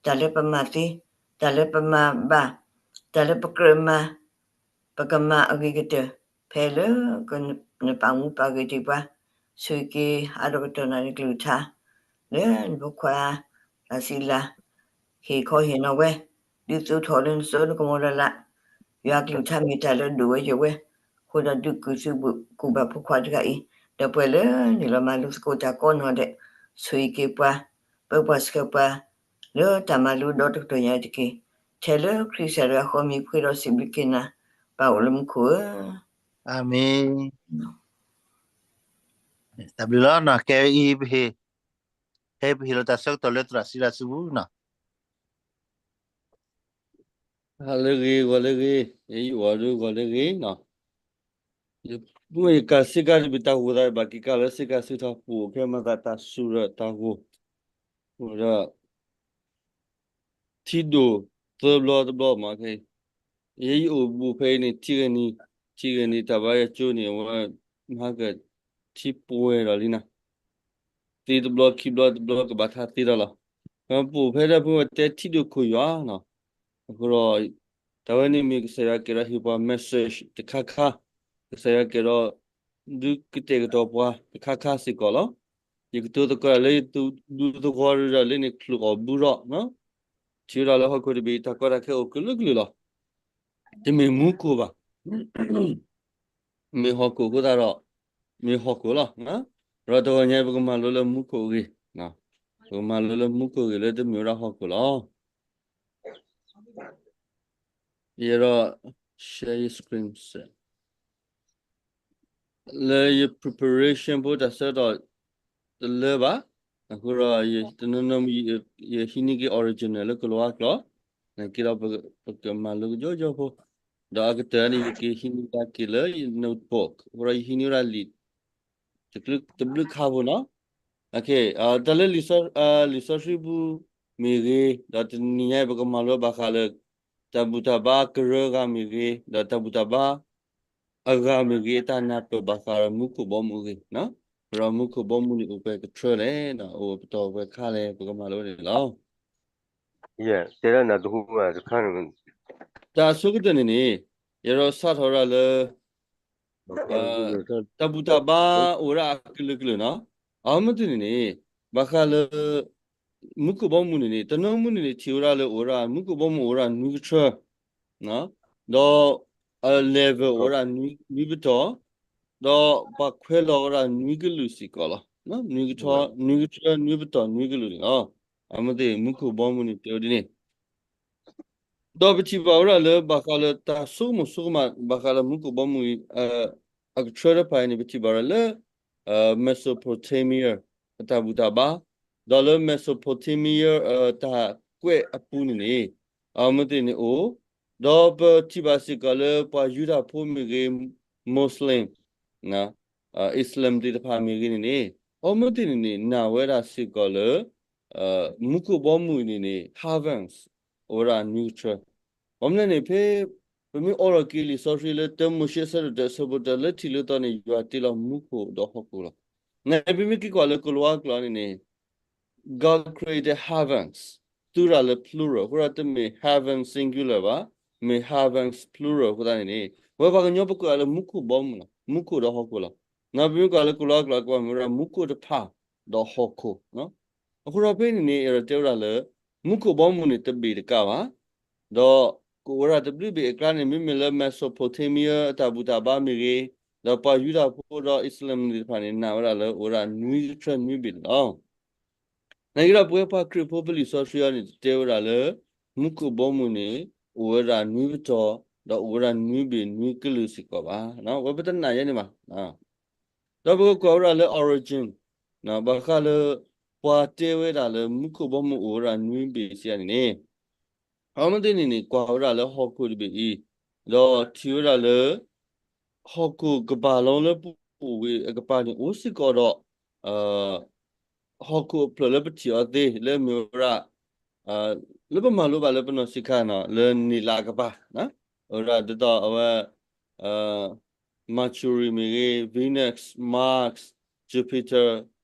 တၢ်လၢပမၤသ့, တၢ်လၢပမၤဘၣ်, တၢ်လၢပကြၢးမၤ, ပကမၤအဂ့ၤကတၢၢ် ဖဲလၢ နပာ်မူပာ်ဂ့ၤဒံးပှၤ, ဆိၣ်ဂ့ၤက့ၤအါထီၣ်ကတီၢ်နၤနကလုၢ်ကထါ လၢနဖိခွါ လၢစံလၤ ဟ့ၣ်ခီဟ့ၣ်နီၤဝဲ, ဒုးသိးထီၣ်လၢနစိနကမီၤလၢ်လၢ်, ယွၤကလုၢ်ကထါမ့ၢ်တၢ်လၢဒိၣ်ဝဲယိာ်ဝဲ, အဃိဒီးဒုးကူၣ်သ့ကူၣ်ဘၣ်ဖိခွါတဂၤအံၤ, ဒီးပှဲၤလၢနုာ်လီၤမၤလိသကိးတၢ်ကိးနီၢ်ဒဲး, ဆိၣ်ဂ့ၤက့ၤပှၤ, ပၢပှၤဆှၢပှၤ, လၢတၢ်မၤလိဒီတကတီၢ်ညါတက့ၢ်. ထဲလၢခရံာ်ကစၢ်တဂၤဃီမံၤ ပဃ့ဒီးစံးဘျုးက့ၤနၤ, ပၢ်အိၣ်လၢမူခိၣ်ဧၢ. အၤမ့ၣ်. တၢ်ဘျုးလီၤနီၤ, ခဲအံၤပဟ့ၣ်, ခဲအံၤပဟ့ၣ်လီၤတၢ်ဆၢကတီၢ်လၢသရၣ်စံလၤစုပူၤနီၤ. ဟါလၢအဂ့ၤ, ဂီၤလၢအဂ့ၤ, ယအံၤအိၣ်ဒီးဂီၤလၢအဂ့ၤနီၤ. ယမ့ၢ်ယကးစ့ကၤတဘ့ၣ် တၢ်ဂိၢ်သးဘၣ်က့ၤကးလၢစ့ကၤစုထီၣ်ပူၤ ခဲမၤသးတၢ်စူၤဒီးတၢ်ဂိၢ်, အိၣ်ဒီး ထံဒိၣ်သၢဘျီတဘျီမးခဲအံၤ, ယဲယအိၣ်ဘူးဖဲအံၤန့ၣ် ထံဂဲၤနံၤ, ထံဂဲၤနံၤတၢ်ဘါယွၤကၠိန့ၣ် အဝဲ မၤကထံပှဲၤဒီးလံနၤ, သ့တဘျီခံဘျီတဘျီကဘၣ်ထါသ့ဒီးလီၤ. ပအိၣ်ဖဲဒၣ်ဖုဝဲတဲထံဒိၣ်ခိၣ်ယွၤနီၤ, အဃိဒီး တၢ်ဝဲန့ၣ်မ့ၢ်ကစၢ်ယွၤကဲထီၣ်ဟ့ၣ်ပှၤ message တခါခါ, ကစၢ်ယွၤကဲထီၣ် ဒုးကတဲာ်ကတီၤပှၤတခါခါစ့ၢ်ကီးလီၤ. ယကတိၤသကိးတၢ်လၢယဒူသဝီဒ်ဒီးလၢန့ၣ် ချုးအီၣ်ဘုရီၣ်, ထံၣ်ဝဲဒၣ်လၢဟီၣ်ခိၣ်တဘ့ၣ် တၢ်ကီတၢ်ခဲအိၣ်ကလုာ်ကလုာ်လီၤ. တမ့ၢ်မူခိၣ်ဘၣ်, မ့ၢ်ဟီၣ်ခိၣ်အဃိသတးဒီး, မ့ၢ်ဟီၣ်ခိၣ်လီၤ. ဒီးတဂီၤညါအံၤ ပကမၤလိလၢမူခိၣ်အဂ့ၢ်, ပကမၤလိလၢမူခိၣ်အဂ့ၢ်လၢတမ့ၢ်ဝဲဒၣ်ဟီၣ်ခိၣ်လီၤ. ယအဲၣ်ဒိး share ယ screen လၢယ preparation ဖိတၢ်ဆၢကတီၢ်တလၢဘၣ်, အဃိဒီး တနီၤနီၤ ယဟံးန့ၢ်က့ၤ original လၢကလံးဝါကျိာ်, နာ်က့ဒီး ပကမၤလိကယီကယီဖိ, ဒီးအကတၢၢ်န့ၣ် ယကဟံးန့ၢ်က့ၤလၢယ notebook အဃိဒီး ယဟံးန့ၢ်ဝဲဒၣ်လံာ် တဘျုးခါဖိနီၤ. တၢ်လၢ လံာ်စီဆှံပူၤမ့ၢ်ဂ့ၤ, ဒီးတနံၤညါအံၤ ပကမၤလိဘၣ်ဃးလၢ တၢ်ဘူၣ်တၢ်ဘါကရၢအဂၤမ့ၢ်ဂ့ၤ, ဒီးတၢ်ဘူၣ်တၢ်ဘါအဂၤမ့ၢ်ဂ့ၤ အတၢ်နၢ်ပၢၢ်ဘၣ်ဃးဒီးမူခိၣ်ဘီမုၢ်အဂ့ၢ်, ဒီးမူခိၣ်ဘီမုၢ်န့ၣ်အိၣ်ပှဲၤကထြၢလဲၣ်, အိၣ်ပတီၢ်ပှဲၤခါလဲၣ်, ပကမၤလိဝဲန့ၣ်လီၤ. တၢ်အဆိကတၢၢ်န့ၣ်န့ၣ် ယအဲၣ်ဒိးစးထီၣ်ဝဲဒၣ်လၢ တၢ်ဘူၣ်တၢ်ဘါအိၣ်ဝဲဒၣ်အကလုာ်ကလုာ်နီၤ. အမ့ၢ်တနံၤန့ၣ် ဘၣ်ဃးလၢ မူခိၣ်ဘီမုၢ်န့ၣ်န့ၣ် တနီၤမူန့ၣ်န့ၣ် ထံၣ်ဝဲဒၣ်လၢအိၣ်ဝဲဒၣ် မူခိၣ်ဘီမုၢ်အိၣ်ဝဲဒၣ်နွံကထြၢ, ဒီး level အိၣ်ဝဲဒၣ်နွံပတီၢ်, ဒီးပှၤခွဲးလီၤဝဲဒၣ်နွံကလုာ်စ့ၢ်ကီးလီၤ. နွံကထြၢ နွံပတီၢ် နွံကလုာ်န့ၣ်လီၤ. အမ့ၢ်တနံၤ မူခိၣ်ဘီမုၢ်န့ၣ်တဲဝဲဒ်န့ၣ် ဒီးပထံၣ်ဘၣ်ဝဲဒၣ်လၢဘၣ်ဃးလၢတၢ်ဆိကမိၣ်ဆိကမး ဘၣ်ဃးလၢမူခိၣ်ဘီမုၢ် အကထြၢတဖၣ်အံၤန့ၣ် ပထံၣ်ဘၣ်ဝဲဒၣ်လၢ Mesopotamia အတၢ်ဘူၣ်တၢ်ဘါ, ဒီးလၢ Mesopotamia တၢ်ကွဲးအပူၤန့ၣ်န့ၣ် အမ့ၢ်တနံၤန့ၣ်အိၣ်, ဒီးပထံၣ်ဘၣ်စ့ၢ်ကီးလၢပှၤယူဒၤဖိမ့ၢ်ဂ့ၤ, Muslim, Islam သ့ၣ်တဖၣ်မ့ၢ်ဂ့ၤန့ၣ်န့ၣ် အမ့ၢ်တနံၤန့ၣ် နာ်ဝဲဒၣ်စ့ၢ်ကီးလၢ မူခိၣ်ဘီမုၢ်အံၤန့ၣ်န့ၣ် heavens အိၣ်ဝဲဒၣ်နွံကထြၢ. ဘၣ်မနုၤလဲၣ်န့ၣ် ဖဲ ပမ့ၢ်အိးထီၣ်က့ၤလံာ်စီဆှံလၢ တၢမိၤၡ့ အဆၢဒိၣ်တၢ အဆၢဖိတၢ လၢထံၣ်လၢသီန့ၣ် ယွၤတ့လီၤမူခိၣ်ဒီးဟီၣ်ခိၣ်လီၤ. နပမ့ၢ်က့ၤကွၢ်လၢကလံးဝါကျိာ်န့ၣ်န့ၣ် God created heavens သူဝဲဒၣ်လၢ plural အဃိဒီးတမ့ၢ် heaven singular ဘၣ်, မ့ၢ် heavens plural အဃိသတးန့ၣ်န့ၣ် အဝဲပှၤကညီပကိးအီၤလၢမူခိၣ်ဘီမုၢ်လီၤ. မူခိၣ်ဒီးဟီၣ်ခိၣ်လီၤ. နပမ့ၢ်ကွၢ်လၢကလံးဝါကျိာ် ကဘၣ်မ့ၢ်ဝဲဒၣ်မူခိၣ်တဖၣ်ဒီးဟီၣ်ခိၣ်. အဃိဒီးဖဲန့ၣ်န့ၣ် အဲၣ်ဒိးတဲဝဲဒၣ်လၢ မူခိၣ်ဘီမုၢ်န့ၣ်တဘ့ၣ်တကးဘၣ်, ဒီးကအိၣ်ဝဲဒၣ်တဘျုးဘ့ၣ်အကျါန့ၣ် မ့မ့ၢ်လၢ Mesopotamia အတၢ်ဘူၣ်တၢ်ဘါမ့ၢ်ဂ့ၤ, ဒီးပှၤယူဒၤဖိဒီး Islam သ့ၣ်တဖၣ်န့ၣ် နာ်ဝဲဒၣ်လၢအိၣ်ဝဲဒၣ်နွံကထြၢနွံဘ့ၣ်န့ၣ်လီၤ. နာ်က့ဒီးပဝဲပှၤခရံာ်ဖိပလံာ်စီဆှံအံၤန့ၣ် တဲဝဲဒၣ်လၢ မူခိၣ်ဘီမုၢ်န့ၣ် အိၣ်ဝဲဒၣ်နွံပတီၢ်, ဒီးအိၣ်ဝဲဒၣ်နွံဘ့ၣ်နွံကလုာ်စ့ၢ်ကီးဘၣ်. ဝဲပတနာ်ယဲန့ၣ်ဘၣ်. ဒီးပကကွၢ်ဝဲဒၣ်လၢ origin ဘၣ်ဃးလၢ ပှၤတဲဝဲဒၣ်လၢမူခိၣ်ဘီမုၢ်အိၣ်ဝဲဒၣ်နွံဘ့ၣ်စံးယၤန့ၣ်န့ၣ် အမ့ၢ်တနံၤန့ၣ် ကွၢ်ဝဲဒၣ်လၢဟီၣ်ခိၣ်တဘ့ၣ်အံၤ, ဒီးထံၣ်ဝဲဒၣ်လၢ ဟီၣ်ခိၣ်ကပၤလီၤလၢပအိၣ်ဝဲအကပၤန့ၣ် အိၣ်စ့ၢ်ကီးဒီး ဟီၣ်ခိၣ်အဖျၢၣ်လၢပထံၣ်အီၤသ့ လၢမ့ၢ်ဝဲဒၣ် လၢပမၤလိဘၣ်လၢပနီၢ်ဆံးခါနီၤ လၢနံၣ်လါအကပၤ, အဝဲဒၣ်ဒ်သိးအဝဲ Mercury မ့ၢ်ဂ့ၤ, Venus, Mars, Jupiter,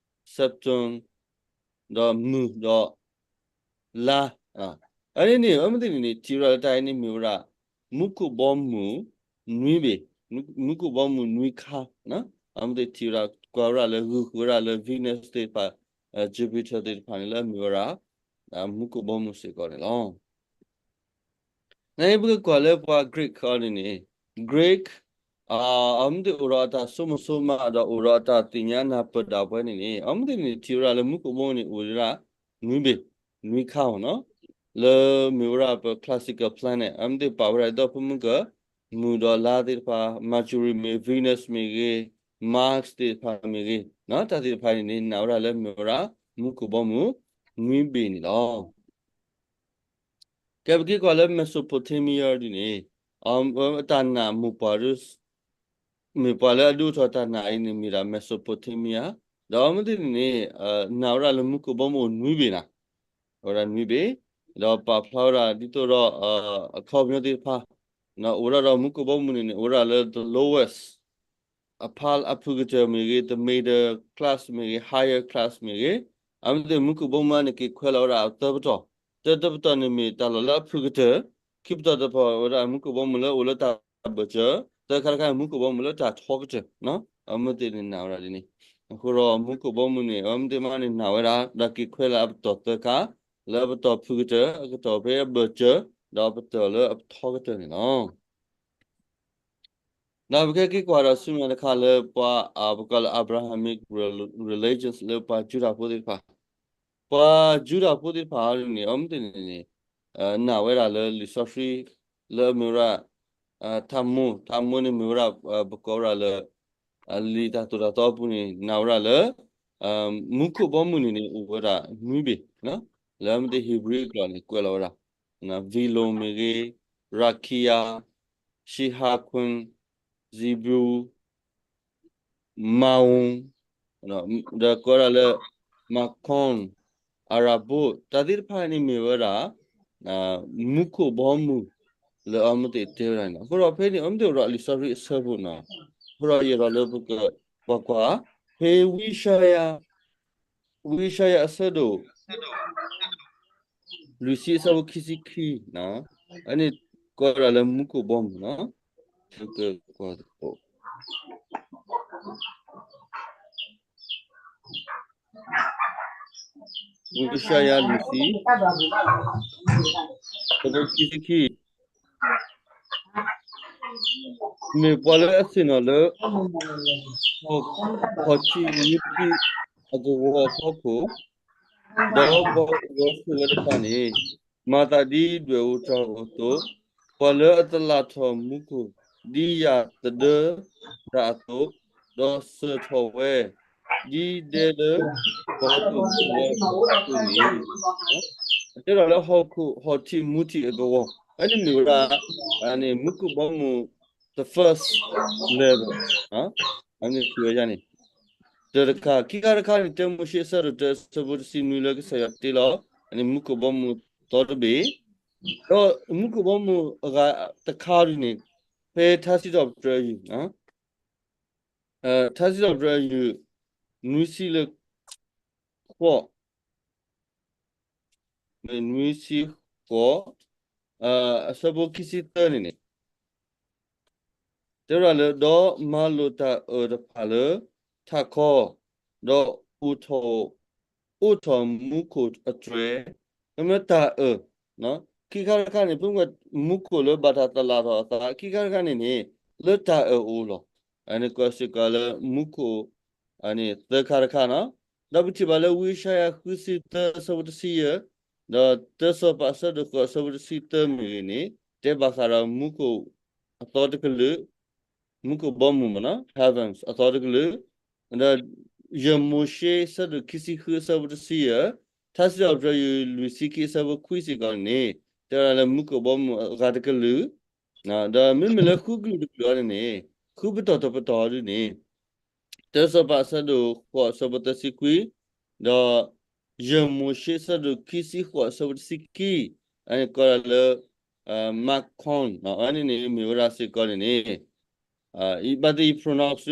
Saturn, ဒီးမုၢ်ဒီးလါ အန့ၣ်န့ၣ် အမ့ၢ်သ့ၣ်န့ၣ်န့ၣ် ထံၣ်ဝဲဒၣ်လၢတၢ်အံၤန့ၣ်မ့ၢ်ဝဲဒၣ် မူခိၣ်ဘီမုၢ်နွံဘ့ၣ်, မူခိၣ်ဘီမုၢ်နွံခါ, အမ့ၢ်သ့ၣ်ထံၣ်ဝဲဒၣ် ကွၢ်ဝဲဒၣ်လၢဂုာ်ဃုာ်ဝဲဒၣ်လၢ Venus သ့ၣ်တဖၣ်, Jupiter သ့ၣ်တဖၣ်န့ၣ်လၢအမ့ၢ်ဝဲဒၣ် မူခိၣ်ဘီမုၢ်စ့ၢ်ကီးန့ၣ်လီၤ. နအံၤပကကွၢ်လၢပှၤ Greek အီၤန့ၣ်န့ၣ် Greek အမ့ၢ်သ့ၣ်အိၣ်ဒီးအတၢ်ဆိကမိၣ်ဆိကမး ဒီးအိၣ်ဒီးအတၢ်သ့ၣ်ညါနၢ်ပၢၢ်ဒၣ်ပှဲၤန့ၣ်န့ၣ် အမ့ၢ်သ့ၣ်န့ၣ် ထံၣ်ဝဲဒၣ်လၢမူခိၣ်ဘီမုၢ်န့ၣ်အိၣ်ဝဲဒၣ် နွံဘ့ၣ်, နွံခါမ့ၢ်နီၤ, လၢမ့ၢ်ဝဲဒၣ်ပ classical planet အမ့ၢ်သ့ၣ်ပာ်ဝဲဒၣ်ဒ်သိးဖဲမုၢ်က မုၢ်ဒီးလါသ့ၣ်တဖၣ်, Mercury မ့ၢ်ဂ့ၤ, Venus မ့ၢ်ဂ့ၤ, Mars သ့ၣ်တဖၣ်မ့ၢ်ဂ့ၤ, တၢ်သ့ၣ်တဖၣ်န့ၣ်န့ၣ် နာ်ဝဲဒၣ်လၢမ့ၢ်ဝဲဒၣ် မူခိၣ်ဘီမုၢ် နွံဘ့ၣ်န့ၣ်လီၤ. ကဲပက့ၤကွၢ်လၢ Mesopotamia ဒ်န့ၣ်, အတၢ်နာ်မိၢ်ပှၢ် မ့ၢ်ပှၤလၢအဒိးထီၣ်တၢ်နာ်အံၤန့ၣ်မ့ၢ်ဒၣ် Mesopotamia, ဒီးအမ့ၢ်သ့ၣ်န့ၣ်န့ၣ် နာ်ဝဲဒၣ်လၢမူခိၣ်ဘီမုၢ်အိၣ်နွံဘ့ၣ်နၤ, အိၣ်ဝဲဒၣ်နွံဘ့ၣ်, ဒီးပာ်ဖျါဝဲဒၣ်ဒ်သိးဒီး အခီပညီသ့ၣ်တဖၣ်, အိၣ်ဝဲဒၣ်ဒီးမူခိၣ်ဘီမုၢ်န့ၣ်န့ၣ် အိၣ်ဝဲဒၣ်လၢ the lowest အဖးအဖုၣ်ကတၢၢ်မ့ၢ်ဂ့ၤ, the middle class မ့ၢ်ဂ့ၤ, higher class မ့ၢ်ဂ့ၤ, အမ့ၢ်သ့ၣ်မူခိၣ်ဘီမုၢ်န့ၣ်က့ၤခွဲးလီၤဝဲဒၣ်အသၢပတီၢ်, တၢတပတီၢ်န့ၣ်မ့ၢ်တၢ်လီၢ်လၢအဖုၣ်ကတၢၢ်, ခံပတီၢ်တပတီၢ်ဝဲဒၣ်မူခိၣ်ဘီမုၢ်လၢအိၣ်လၢတၢ်ဘၢၣ်စၢၤ, သၢခါတခါန့ၣ်မူခိၣ်ဘီမုၢ်လၢတၢ်ထီကတၢၢ်, အမ့ၢ်သ့ၣ်န့ၣ်နာ်ဝဲဒၣ်ဒ်န့ၣ်, အဃိဒီးမူခိၣ်ဘီမုၢ်န့ၣ် အမ့ၢ်သ့ၣ်မးန့ၣ်နာ်ဝဲဒၣ် ဒီးက့ၤခွဲးလၢအပတီၢ်သၢခါ, လၢအပတီၢ်ဖုၣ်ကတၢၢ်, အကတီၢ်ဖဲအဘၢၣ်စၢၤ, ဒီးအပတီၢ်လၢအထီကတၢၢ်န့ၣ်လီၤ. ဒီးပကဟဲက့ၤကွၢ်ဒီးဆူမဲာ်တခါလၢပှၤ ပကိးလၢ Abrahamic religions လၢပှၤယူဒၤဖိသ့ၣ်တဖၣ်, ပှၤယူဒၤဖိသ့ၣ်တဖၣ်န့ၣ် အမ့ၢ်သ့ၣ်န့ၣ်န့ၣ် နာ်ဝဲဒၣ်လၢလံာ်စီဆှံ လၢအမ့ၢ်ဝဲဒၣ် Talmud, Talmud န့ၣ်မ့ၢ်ဝဲဒၣ် ပကိးဝဲဒၣ်လၢ လံာ်တၢ်သိၣ်တၢ်သီအပူၤန့ၣ် နာ်ဝဲဒၣ်လၢ မူခိၣ်ဘီမုၢ်န့ၣ်န့ၣ် အိၣ်ဝဲဒၣ်နွံဘ့ၣ်, လၢအမ့ၢ်သ့ၣ် Hebrew အကျိာ်န့ၣ် ကွဲးလီၤဝဲဒၣ် Vilon မ့ၢ်ဂ့ၤ, Rakia, Shihakun, Zebul, Maon, ဒီးကိးဒၣ်လၢ Makon, Arabot တၢ်သ့ၣ်တဖၣ်န့ၣ်မ့ၢ်ဝဲဒၣ် မူခိၣ်ဘီမုၢ် လၢအမ့ၢ်သ့ၣ်တဲဝဲဒၣ်န့ၣ်လီၤ. အဃိဒီးဖဲန့ၣ် အမ့ၢ်သ့ၣ်အိၣ်ဒီးလံာ်စီဆှံအဆၢဖိနီၤ, အဃိဒီးယအဲၣ်ဒိးလၢပကကွၢ်ကွၢ် ဖဲဝံယၡါယၤ ဝံယၡါယၤအဆၢဒိၣ် လွံၢ်ဆံအဆၢဖိခံဆံခံ, အန့ၣ်ကိးဒၣ်လၢမူခိၣ်ဘီမုၢ်နီၤ, ပကကွၢ်သကိး ဝံယၡါယၤလွံၢ်ဆံ အဆၢဖိခံဆံခံ, မ့ၢ်ပှၤလၢအဆ့ၣ်နီၤလၢ ဟီၣ်ထံးမူထံးအကဝီၤအဖီခိၣ်, ဒီးပှၤအိၣ်ဂၢၢ်ဆိးဝဲတဖၣ်န့ၣ် မၤသးဒ်ဒွဲၣ်အူတြၤအသိး, ပှၤလၢအသလၣ်ထီၣ်မူခိၣ် ဒ်ယၣ်သဒၢတၢ်အသိး, ဒီးစၢၢ်ထီၣ်ဝဲ ဒ်ဒဲလၢပှၤဟီၣ်ခိၣ်ဝဲအသိးန့ၣ်, တဲဒၣ်လၢဟီၣ်ခိၣ် ဟီၣ်ထံးမူထံးအကဝီၤ, အန့ၣ်မ့ၢ်ဝဲဒၣ် မူခိၣ်ဘီမုၢ် the first level, အန့ၣ်ထံၣ်ဝဲဒၣ်န့ၣ် တၢတခါ, ခံခါတခါန့ၣ် တၢမိၤၡ့အဆၢဒိၣ်တၢ အဆၢဖိတဆံနွံလၢကစၢ်ယွၤတ့လီၤ အန့ၣ်မူခိၣ်ဘီမုၢ်သီတဘ့ၣ်, ဒီးမူခိၣ်ဘီမုၢ်အဂၤတခါဒ်န့ၣ် ဖဲထါစံးထီၣ်ပတြၢၤယုၢ် ထါစံးထီၣ်ပတြၢၤယုၢ် နွံဆံလၢဃိး, နွံဆံဃိး, အဆၢဖိခံဆံသၢန့ၣ်န့ၣ် တဲဝဲဒၣ်လၢ ဒီးမၤလိာ်တၢ်အၢၣ်တဖၣ်လၢထးခီ, ဒီးအိၣ်ထီၣ် အိးထီၣ်မူခိၣ်အတြဲၤ, မ့ၢ်တၢ်အၢၣ်, ခံခါတခါန့ၣ် ဖဲမူခိၣ်လၢဘၣ်တၢ်သလၣ်ထီၣ်အသး ခံခါတခါန့ၣ်န့ၣ် လၢတၢ်အၢၣ်အအိၣ်လီၤ. အန့ၣ်ကိးစ့ၢ်ကီးလၢမူခိၣ် အန့ၣ်သၢခါတခါနီၤ. ဒီးပထံၣ်ဘၣ်လၢဝံယၡါယၤဃုဆံသၢအဆၢဖိတဆံယဲၢ်, ဒီးတၢစီၤပၤအဆၢဒိၣ်ဃိးအဆၢဖိတဆံသၢမ့ၢ်ဂ့ၤန့ၣ် တဲဘၣ်ဃးဒီးမူခိၣ်အသီတကလုာ်, မူခိၣ်ဘီမုၢ်မ့ၢ်နီၤ heavens အသီတကလုာ်, ဒီးယဲၢ်မိၤၡ့အဆၢဒိၣ်ခံဆံဃုအဆၢဖိတဆံယဲၢ်, ထါစံးထီၣ်ပတြၢၤယုၢ်လွံၢ်ဆံခံအဆၢဖိခွံစ့ၢ်ကီးန့ၣ် တဲဝဲဒၣ်လၢမူခိၣ်ဘီမုၢ်အဂၤတကလုာ်, ဒီးမ့မ့ၢ်လၢဃုကလုာ်တကလုာ်အံၤန့ၣ်န့ၣ် ဃုပတီၢ်တပတီၢ်အံၤဒ်န့ၣ် တၢစီၤပၤအဆၢဒိၣ်ဃိးအဆၢဖိသၢဆံခွံ, ဒီးယဲၢ်မိၤၡ့အဆၢဒိၣ်ခံဆံဃိးအဆၢဖိတဆံခံ, အန့ၣ်ကိးဒၣ်လၢ Makon အန့ၣ်န့ၣ် မ့ၢ်ဝဲဒၣ်စ့ၢ်ကီးန့ၣ်န့ၣ် ဘၣ်သ့ၣ်ယ pronounce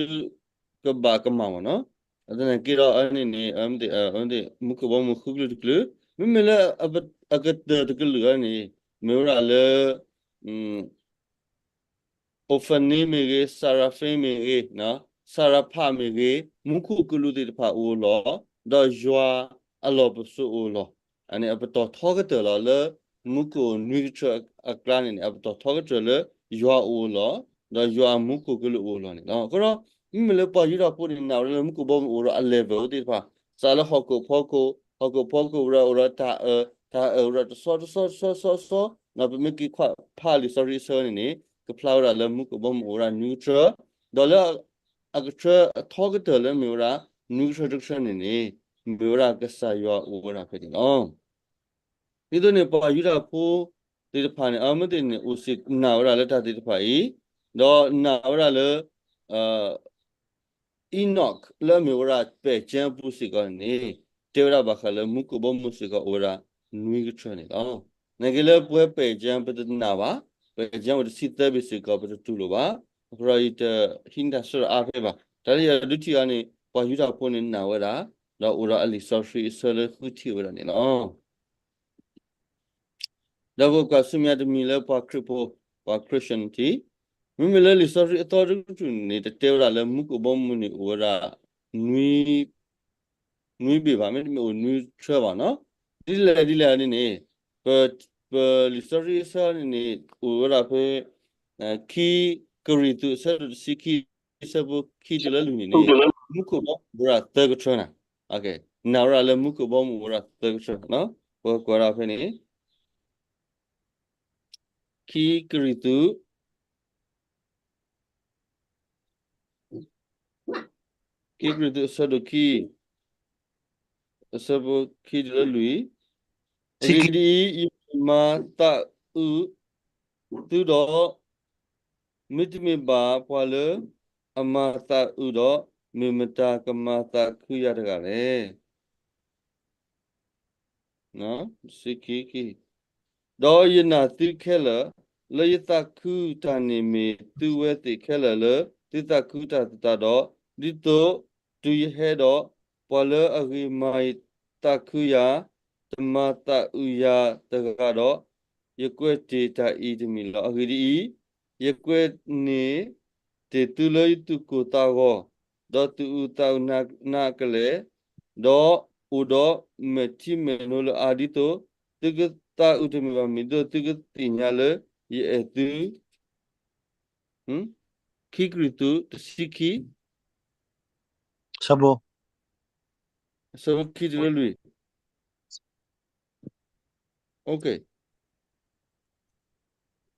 ကဘၣ်ကမၣ်မ့ၢ်နီၤ, အသနာ်က့ဒီးအန့ၣ်န့ၣ် မူခိၣ်ဘီမုၢ်ဃုကလုာ်တကလုာ်, မ့မ့ၢ်လၢ အကတၢၢ်တကလုာ်အံၤန့ၣ် မ့ၢ်ဝဲဒၣ်လၢ Ophrah မ့ၢ်ဂ့ၤ, Sepharvaim မ့ၢ်ဂ့ၤ, Seraphim မ့ၢ်ဂ့ၤ, မူခိၣ်ကလူးသ့ၣ်တဖၣ်အိၣ်လီၤ, ဒီးယွၤအလီၢ်ပစိာ်အိၣ်လီၤ. အန့ၣ်အပတီၢ်ထီကတၢၢ်လီၤလၢ မူခိၣ်နွံကထၢအကျါန့ၣ်န့ၣ် အပတီၢ်ထီကတၢၢ်လၢယွၤအအိၣ်လီၤ, ဒီးယွၤအမူခိၣ်ကလူးအိၣ်လီၤန့ၣ်လီၤ. အဃိဒီး မ့မ့ၢ်လၢပှၤယူဒၤဖိန့ၣ် နာ်ဝဲဒၣ်လၢမူခိၣ်ဘီမုၢ်အိၣ်ဒီးအ level သ့ၣ်တဖၣ်, စးလၢဟီၣ်ခိၣ်ဖီခိၣ်, ဟီၣ်ခိၣ်ဖီခိၣ်ဝဲဒၣ်အိၣ်ဒီးတၢ်အၢ, တၢ်အၢဝဲဒၣ်တဆီတဆီတဆီတဆီတဆီ, ဒီးပမ့ၢ်က့ၤကွၢ်ဖးလံာ်စီဆှံအဆၢန့ၣ်န့ၣ် ကဖျါဝဲဒၣ်လၢမူခိၣ်ဘီမုၢ်အိၣ်ဝဲဒၣ်နွံကထၢ, ဒီးလၢအကထၢအထီကတၢၢ်လၢမ့ၢ်ဝဲဒၣ် နွံကထၢတကထၢန့ၣ်န့ၣ် မ့ၢ်ဝဲဒၣ်ကစၢ်ယွၤအိၣ်ဝဲဒၣ်ဖဲန့ၣ်လီၤ. ဒ်သိးန့ၣ် ပှၤယူဒၤဖိသ့ၣ်တဖၣ်န့ၣ် အမ့ၢ်သ့ၣ်န့ၣ် အိၣ်စ့ၢ်ကီးနာ်ဝဲဒၣ်လၢတၢ်သ့ၣ်တဖၣ်အံၤ, ဒီးနာ်ဝဲဒၣ်လၢ Enoch လၢအမ့ၢ်ဝဲဒၣ်ပဲာ်ကၠဲအပူၤစ့ၢ်ကီးန့ၣ် တဲဝဲဒၣ်ဘၣ်ဃးလၢမူခိၣ်ဘီမုၢ်စ့ၢ်ကီးအိၣ်ဝဲဒၣ် နွံကထၢန့ၣ်လီၤ. နာ်က့လၢပဝဲပဲာ်ကၠဲပတနာ်ဘၣ်, ပဲာ်ကၠဲအိၣ်တဆံသၢဘ့ၣ်စ့ၢ်ကီး ပတတူၢ်လိာ်ဘၣ်. အဃိဒီးယတဟံးန့ၢ်တၢ်ဆၢအါဖဲဘၣ်. တၢ်လၢယဒုးထံၣ်အီၤန့ၣ် ပှၤယူဒၤဖိန့ၣ်နာ်ဝဲဒၣ်, ဒီးအိၣ်ဒီးအလံာ်စီဆှံအဆၢလၢဃုထံၣ်ဝဲဒၣ်န့ၣ်လီၤ. ဒီးပကွၢ်ဆူမဲာ်ညါတမံၤလၢပှၤခရံာ်ဖိ, ပှၤ Christianity, မ့မ့ၢ်လၢလံာ်စီဆှံအသီတကတြူၢ်န့ၣ် တတဲဝဲဒၣ်လၢမူခိၣ်ဘီမုၢ်န့ၣ်အိၣ်ဝဲဒၣ် နွံဘ့ၣ်ဘၣ်, မ့တမ့ၢ်အိၣ်နွံဆၢဘၣ်နီၤ. ဒ်လဲၣ်ဒ်လဲၣ်န့ၣ်န့ၣ် ပ, ပလံာ်စီဆှံအဆၢန့ၣ်န့ၣ် အိၣ်ဝဲဒၣ်ဖဲ ခံကရံၣ်သူးအဆၢဒိၣ်တဆံခံ အဆၢဖိခံတုၤလၢလွံၢ်န့ၣ်န့ၣ် မူခိၣ်ဘီမုၢ်အိၣ်ဝဲဒၣ်သၢကထၢနီၤ. နာ်ဝဲဒၣ်လၢမူခိၣ်ဘီမုၢ်အိၣ်ဝဲဒၣ်သၢကထၢနီၤ. ပကွၢ်ဒၣ်ဖဲန့ၣ် ခံကရံၣ်သူး ခံကရံၣ်သူးအဆၢဒိၣ်ခံ အဆၢဖိခံတုၤလၢလွံၢ်, အဂ့ၢ်ဒ်အံၤ, ယမၤသးအုးသုဒီး, မ့တမ့ၢ်ဘၣ်ပှၤလၢအမၤသးအုးဒီး, မ့ၢ်မတၤကမၤသးခုယၤတဂၤလဲၣ်. ခံ, ဒီးယနာ်သုခဲလၢာ်, လၢယသးခုတၢ်န့ၣ်မ့ၢ်သုဝဲသ့ၣ်ခဲလၢာ်လၢသုသးခုတၢ်သတးဒီး, ဒ်သိးတုၤယဟဲဒီး, ပှၤလၢအဂ့ၤမၤသးခုယၤ, တမၤသးအုးယၤတဂၤဒီး, ယကွဲးတ့ၢ်တၢ်အံၤတမံၤလီၤ. အဂ့ၢ်ဒ်အံၤ, ယကွဲးန့ၢ်တ့ၢ်သုလၢယသူၣ်ကိၢ်သးဂီၤ, ဒီးသူၣ်အုးသးအုးနးကလဲာ်, ဒီးအိၣ်ဒီးမဲာ်ထံမဲာ်နိလၢအါ, ဒ်သိးသုကသးအုးတမ့ၢ်ဘၣ်, မ့ၢ်ဒ်သိးသုကသ့ၣ်ညါလၢယအဲၣ်သု. ခံကရံၣ်သူး တဆံခံ ဆၢဖိ အဆၢဖိခံတုၤလၢလွံၢ်.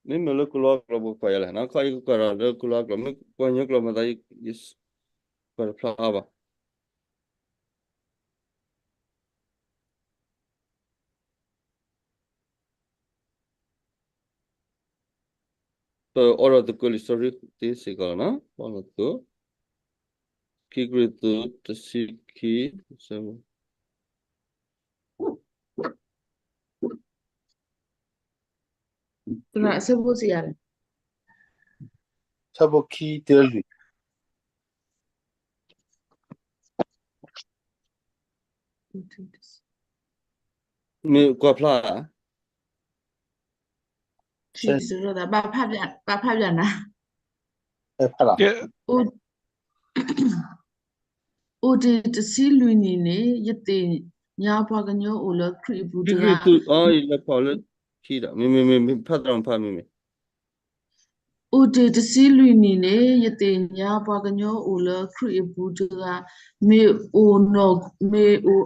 မ့မ့ၢ်လၢကလီကလီပကွၢ်ယၤလဲၣ်, ခီယကကွၢ်ဒီးလၢကလီကလီ, မ့ၢ်ပှၤကညီကျိာ်မၤသး ယကွၢ်တဖျါအါဘၣ်. ပအိးထီၣ်သကိးလံာ်စီဆှံသ့စ့ၢ်ကီးလီၤနီၤ, ပအိးထီၣ်သကိး ခံကရံၣ်သူး တဆံခံ ဆၢဖိ သရၣ် အဆၢဖိစံးယၤလဲၣ်, ဆၢဖိခံတုၤလၢလွံၢ်. မ့ၢ်ကွၢ်ဖျါဧါ, ဘၣ်ဖးဘၣ်နၤ, အိၣ်တ့ၢ်တဆံလွံၢ်နံၣ်န့ၣ် ယသ့ၣ်ညါပှၤကညီအိၣ်လၢခရံာ်အပူၤတဂၤ, ခံကရံၣ်သူး ယလဲၤဖးလၢခံဒီး မ့မ့ၢ် မ့မ့ၢ် ဖးသရၣ်ဖးမ့မ့ၢ် အိၣ်တ့ၢ်တဆံလွံၢ်နံၣ်န့ၣ် ယသ့ၣ်ညါပှၤကညီအိၣ်လၢခရံာ်အပူၤတဂၤ, မ့ၢ်အိၣ်နီၢ်, မ့ၢ်အိၣ်,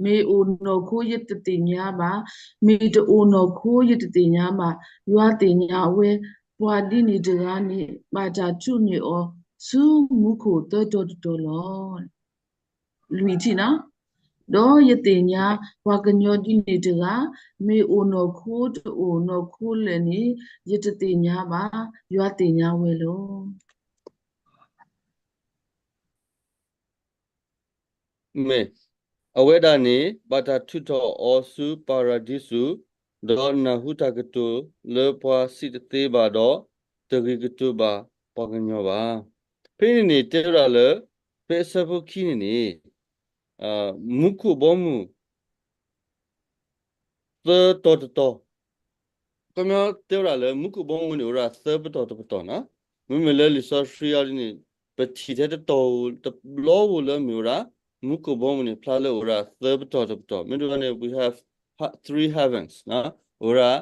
မ့ၢ်အိၣ်နီၢ်ခိယတသ့ၣ်ညါဘၣ်, မ့ၢ်တအိၣ်နီၢ်ခိယတသ့ၣ်ညါဘၣ်, ယွၤသ့ၣ်ညါဝဲ, ပှၤဒ်န့ၣ်တဂၤန့ၣ် ဘၣ်တၢ်ထုးန့ၢ်အီၤဆူမူခိၣ်သၢတီၤတတီၤလီၤ. လွံၢ်ထံၣ်နီၤ, ဒီးယသ့ၣ်ညါပှၤကညီဒ်န့ၣ်တဂၤ, မ့ၢ်အိၣ်နီၢ်ခိတအိၣ်နီၢ်ခိလဲၣ်န့ၣ် ယတသ့ၣ်ညါဘၣ်, ယွၤသ့ၣ်ညါဝဲလီၤ. မ့ၢ်, အဝဲဒၣ်န့ၣ် ဘၣ်တၢ်ထုးထီၣ်အီၤဆူပၤရဒံစူး, ဒီးနၢ်ဟူတၢ်ကတိၤလၢပှၤစံးတသ့ဘၣ်ဒီး, တဂ့ၤကတိၤဘၣ်ပှၤကညီဘၣ်. ဖဲန့ၣ်န့ၣ် တဲဝဲဒၣ်လၢ ဖဲအဆၢဖိခံန့ၣ်န့ၣ် မူခိၣ်ဘီမုၢ် သၢတီၤတတီၤ, ခီပညီတဲဝဲဒၣ်လၢမူခိၣ်ဘီမုၢ်န့ၣ် အိၣ်ဝဲဒၣ်သၢပတီၢ်တပတီၢ်နီၤ. မ့မ့ၢ်လၢလံာ်စီဆှံအံၤန့ၣ် ပထံၣ်ထဲတတီၤဧိၤ တဘျီဧိၤလၢမ့ၢ်ဝဲဒၣ် မူခိၣ်ဘီမုၢ်န့ၣ် ဖျါလၢအိၣ်ဝဲဒၣ်သၢပတီၢ်တပတီၢ်, မ့ၢ်ဒ်န့ၣ် we have three heavens နီၤ, အိၣ်ဝဲဒၣ်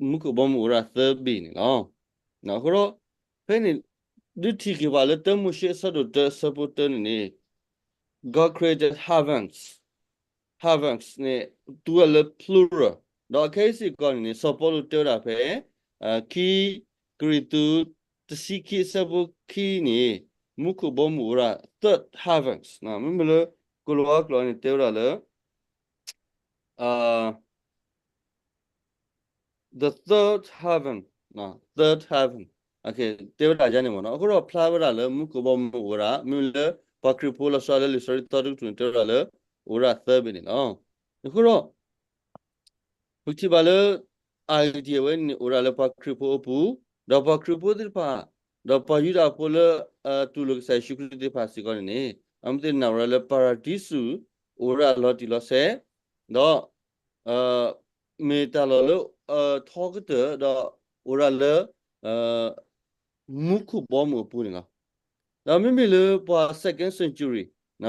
မူခိၣ်ဘီမုၢ်အိၣ်ဝဲဒၣ်သၢဘ့ၣ်န့ၣ်လီၤ. အဃိဒီး ဖဲန့ၣ် ဒုးထံၣ်က့ၤပှၤလၢတၢမိၤၡ့အဆၢဒိၣ်တၢအဆၢဖိတၢန့ၣ်န့ၣ် God created heavens, heavens န့ၣ် တူၢ်ဝဲလၢ plural, ဒီးအခဲအံၤစ့ၢ်ကီးန့ၣ်န့ၣ် စီၤပီလူးတဲဝဲဒၣ်ဖဲ ခံကရံၣ်သူး တဆံခံအဆၢဖိခံန့ၣ် မူခိၣ်ဘီမုၢ်အိၣ်ဝဲဒၣ် third heavens, မ့မ့ၢ်လၢ ကီၤလၤဝါကျိာ်န့ၣ် တဲဝဲဒၣ်လၢ the third heaven, third heaven, တဲဝဲဒၣ်ဒ်န့ၣ်မ့ၢ်နီၤ. အဃိဒီးဖျါဝဲဒၣ်လၢမူခိၣ်ဘီမုၢ်အိၣ်ဝဲဒၣ် မ့မ့ၢ်လၢပှၤခရံာ်ဖိလီၤဆီလၢလံာ်စီဆှံသီတကတြူၢ်န့ၣ် တဲဝဲဒၣ်လၢ အိၣ်ဝဲဒၣ်သၢဘ့ၣ်န့ၣ်လီၤ. အဃိဒီး ပကထံၣ်ဘၣ်လၢ idea ဝဲန့ၣ် အိၣ်ဒၣ်လၢပှၤခရံာ်ဖိအပူၤ, ဒီးပှၤခရံာ်ဖိသ့ၣ်တဖၣ်, ဒီးပှၤယူဒၤဖိလၢ တူၢ်လိာ်ကစၢ်ယ့ၣ်ၡူးခရံာ်သ့ၣ်တဖၣ်စ့ၢ်ကီးန့ၣ်န့ၣ် အမ့ၢ်သ့ၣ်နာ်ဝဲဒၣ်လၢပၤရဒံစူး အိၣ်ဝဲဒၣ်လီၤတံၢ်လီၤဆဲး, ဒီး မ့ၢ်တၢ်လီၢ်လၢ ထီကတၢၢ် ဒီးအိၣ်ဒၣ်လၢ မူခိၣ်ဘီမုၢ်အပူၤန့ၣ်လီၤ. ဒီးမ့မ့ၢ်လၢပှၤ second century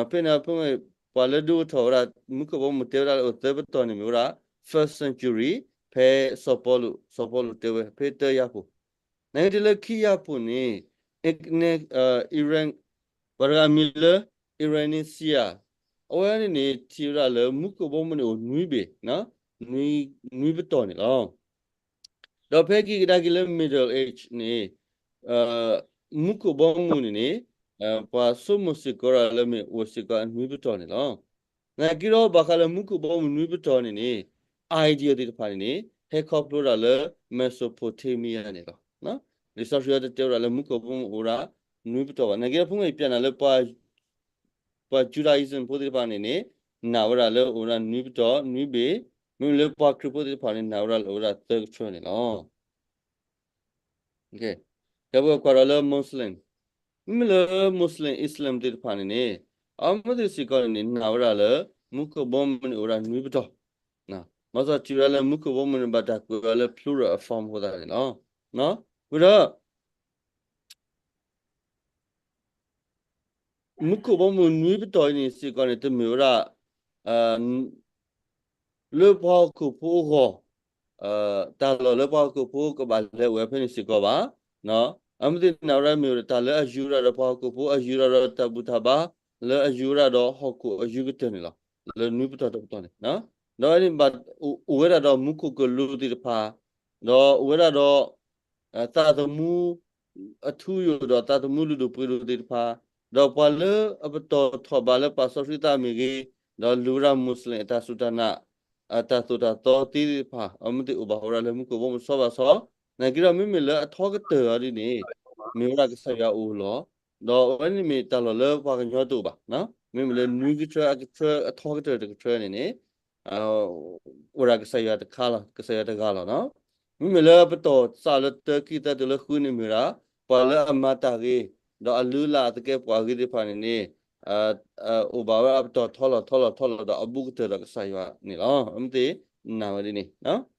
ဖဲန့ၣ် ဖဲပှၤလၢဒိကထီၣ်ဝဲဒၣ် မူခိၣ်ဘီမုၢ်တဲဝဲဒၣ်လၢအိၣ်သၢပတီၢ်န့ၣ်မ့ၢ်ဝဲဒၣ် first century ဖဲစီၤပီလူး, စီၤပီလူးတဲဝဲဖဲတၢယၤဖိ, နာ်က့ဒ်လၢခံယၤဖိန့ၣ် Iran ပှၤတဂၤမံၤလၢ Irenaeus အဝဲန့ၣ်န့ၣ် ထံၣ်ဝဲဒၣ်လၢမူခိၣ်ဘီမုၢ်န့ၣ်အိၣ်နွံဘ့ၣ်, နွံပတီၢ်န့ၣ်လီၤ. ဒီးဖဲက့ၤကဒါက့ၤလၢ Middle Age န့ၣ် မူခိၣ်ဘီမုၢ်န့ၣ်န့ၣ် ပှၤဆိကမိၣ်စ့ၢ်ကီးဒၣ်လၢမ့ၢ်အိၣ်စ့ၢ်ကီးအနွံပတီၢ်န့ၣ်လီၤ. နာ်က့ဒီးဘၣ်ဃးလၢမူခိၣ်ဘီမုၢ်နွံပတီၢ်န့ၣ်န့ၣ် idea သ့ၣ်တဖၣ်န့ၣ်န့ၣ် ဟဲခီဖျိဒၣ်လၢ Mesopotamia န့ၣ်လီၤ. လံာ်စီဆှံအံၤတတဲဝဲဒၣ်လၢမူခိၣ်ဘီမုၢ်အိၣ်ဝဲဒၣ်နွံပတီၢ်ဘၣ်. နာ်က့ဒီးဖဲန့ၣ်ယပျးနၤလၢ ပှၤ Judaism ဖိသ့ၣ်တဖၣ်န့ၣ်န့ၣ် နာ်ဝဲဒၣ်လၢအိၣ်ဝဲဒၣ်နွံပတီၢ် နွံဘ့ၣ်, မ့မ့ၢ်လၢပှၤခရံာ်ဖိသ့ၣ်တဖၣ်န့ၣ် နာ်ဝဲဒၣ်လၢအိၣ်ဝဲဒၣ်သၢကထၢန့ၣ်လီၤ. ကဲ ပကကွၢ်ဒီးလၢ Muslim, မ့မ့ၢ်လၢ Muslim Islam သ့ၣ်တဖၣ်န့ၣ်န့ၣ် အဝဲသ့ၣ်စ့ၢ်ကီးန့ၣ်န့ၣ် နာ်ဝဲဒၣ်လၢ မူခိၣ်ဘီမုၢ်န့ၣ်အိၣ်ဝဲဒၣ်နွံပတီၢ်, ဘၣ်ဆၣ်ထံၣ်ဝဲဒၣ်လၢမူခိၣ်ဘီမုၢ်န့ၣ် ဘၣ်တၢ်ကွဲးဝဲလၢ plural form အဃိသတးန့ၣ်လီၤ. ဝံၤဒီး မူခိၣ်ဘီမုၢ်နွံပတီၢ်အံၤန့ၣ်စ့ၢ်ကီးန့ၣ် တမ့ၢ်ဝဲဒၣ် လၢပှၤဟီၣ်ခိၣ်ဖိအဂီၢ်, တၢ်လီၢ်လၢပှၤဟီၣ်ခိၣ်ဖိကဘၣ်လဲၤအိၣ်ဝဲဖဲန့ၣ်စ့ၢ်ကီးဘၣ်. အမ့ၢ်သ့ၣ်နာ်ဝဲဒၣ်မ့ၢ်ဝဲဒၣ်တၢ်လၢအယုၢ်ဝဲဒၣ်ဒီးပှၤဟီၣ်ခိၣ်ဖိ အယုၢ်ဝဲဒၣ်ဒီးတၢ်ဘူၣ်တၢ်ဘါ လၢအယုၢ်ဝဲဒၣ်ဒီးဟီၣ်ခိၣ်အယုၢ်ကတၢၢ်န့ၣ်လီၤ. လၢနွံပတီၢ်တပတီၢ်န့ၣ် ဒီးအဝဲဒၣ်ဘၣ်အိၣ်ဝဲဒၣ်ဒီးမူခိၣ်ကလူးသ့ၣ်တဖၣ်, ဒီးအိၣ်ဝဲဒၣ်ဒီး သးသမူ အထူအယိာ်ဒီးသးသမူလုၢ်ဒိၣ်ပှ့ၤဒိၣ်သ့ၣ်တဖၣ်, ဒီးပှၤလၢအပတီၢ်ထီၣ်ဘၣ်လၢပာ်စီဆှံသးမ့ၢ်ဂ့ၤ, ဒီးလူၤဝဲဒၣ် Muslim အတၢ်စူၢ်တၢ်နာ် အတၢ်သိၣ်တၢ်သီသ့သ့ၣ်တဖၣ် အမ့ၢ်သ့ၣ်အိၣ်ဘၣ်ဝဲဒၣ်လၢမူခိၣ်ဘီမုၢ်စီဘၣ်စီ, နာ်က့ဒီးမ့မ့ၢ်လၢအထီကတၢၢ်အံၤဒ်န့ၣ် မ့ၢ်ဝဲဒၣ်ကစၢ်ယွၤအအိၣ်လီၤ. ဒီးအဝဲန့ၣ်မ့ၢ်တၢ်လီၢ်လၢပှၤကညီတအိၣ်ဘၣ်, မ့မ့ၢ်လၢနွံကထၢအကထၢအထီကတၢၢ်တကထၢန့ၣ်န့ၣ် အိၣ်ဒၣ်ကစၢ်ယွၤတခါလီၤ, ကစၢ်ယွၤတဂၤလီၤနီၤ. မ့မ့ၢ်လၢပတီၢ်စးလၢတၢခံသၢတုၤလၢဃုန့ၣ်မ့ၢ်ဝဲဒၣ် ပှၤလၢအမၤတၢ်ဂ့ၤ ဒီးအလုၢ်အလၢ်အသကဲးပဝးအဂ့ၤသ့ၣ်တဖၣ်န့ၣ်န့ၣ် အိၣ်ဘၣ်ဝဲဒၣ်ပတီၢ်ထီလီၤထီလီၤထီလီၤဒီးအဘူးကတၢၢ်ဒီးကစၢ်ယွၤန့ၣ်လီၤ. အမ့ၢ်သ့ၣ်နာ်ဝဲဒ်န့ၣ် အ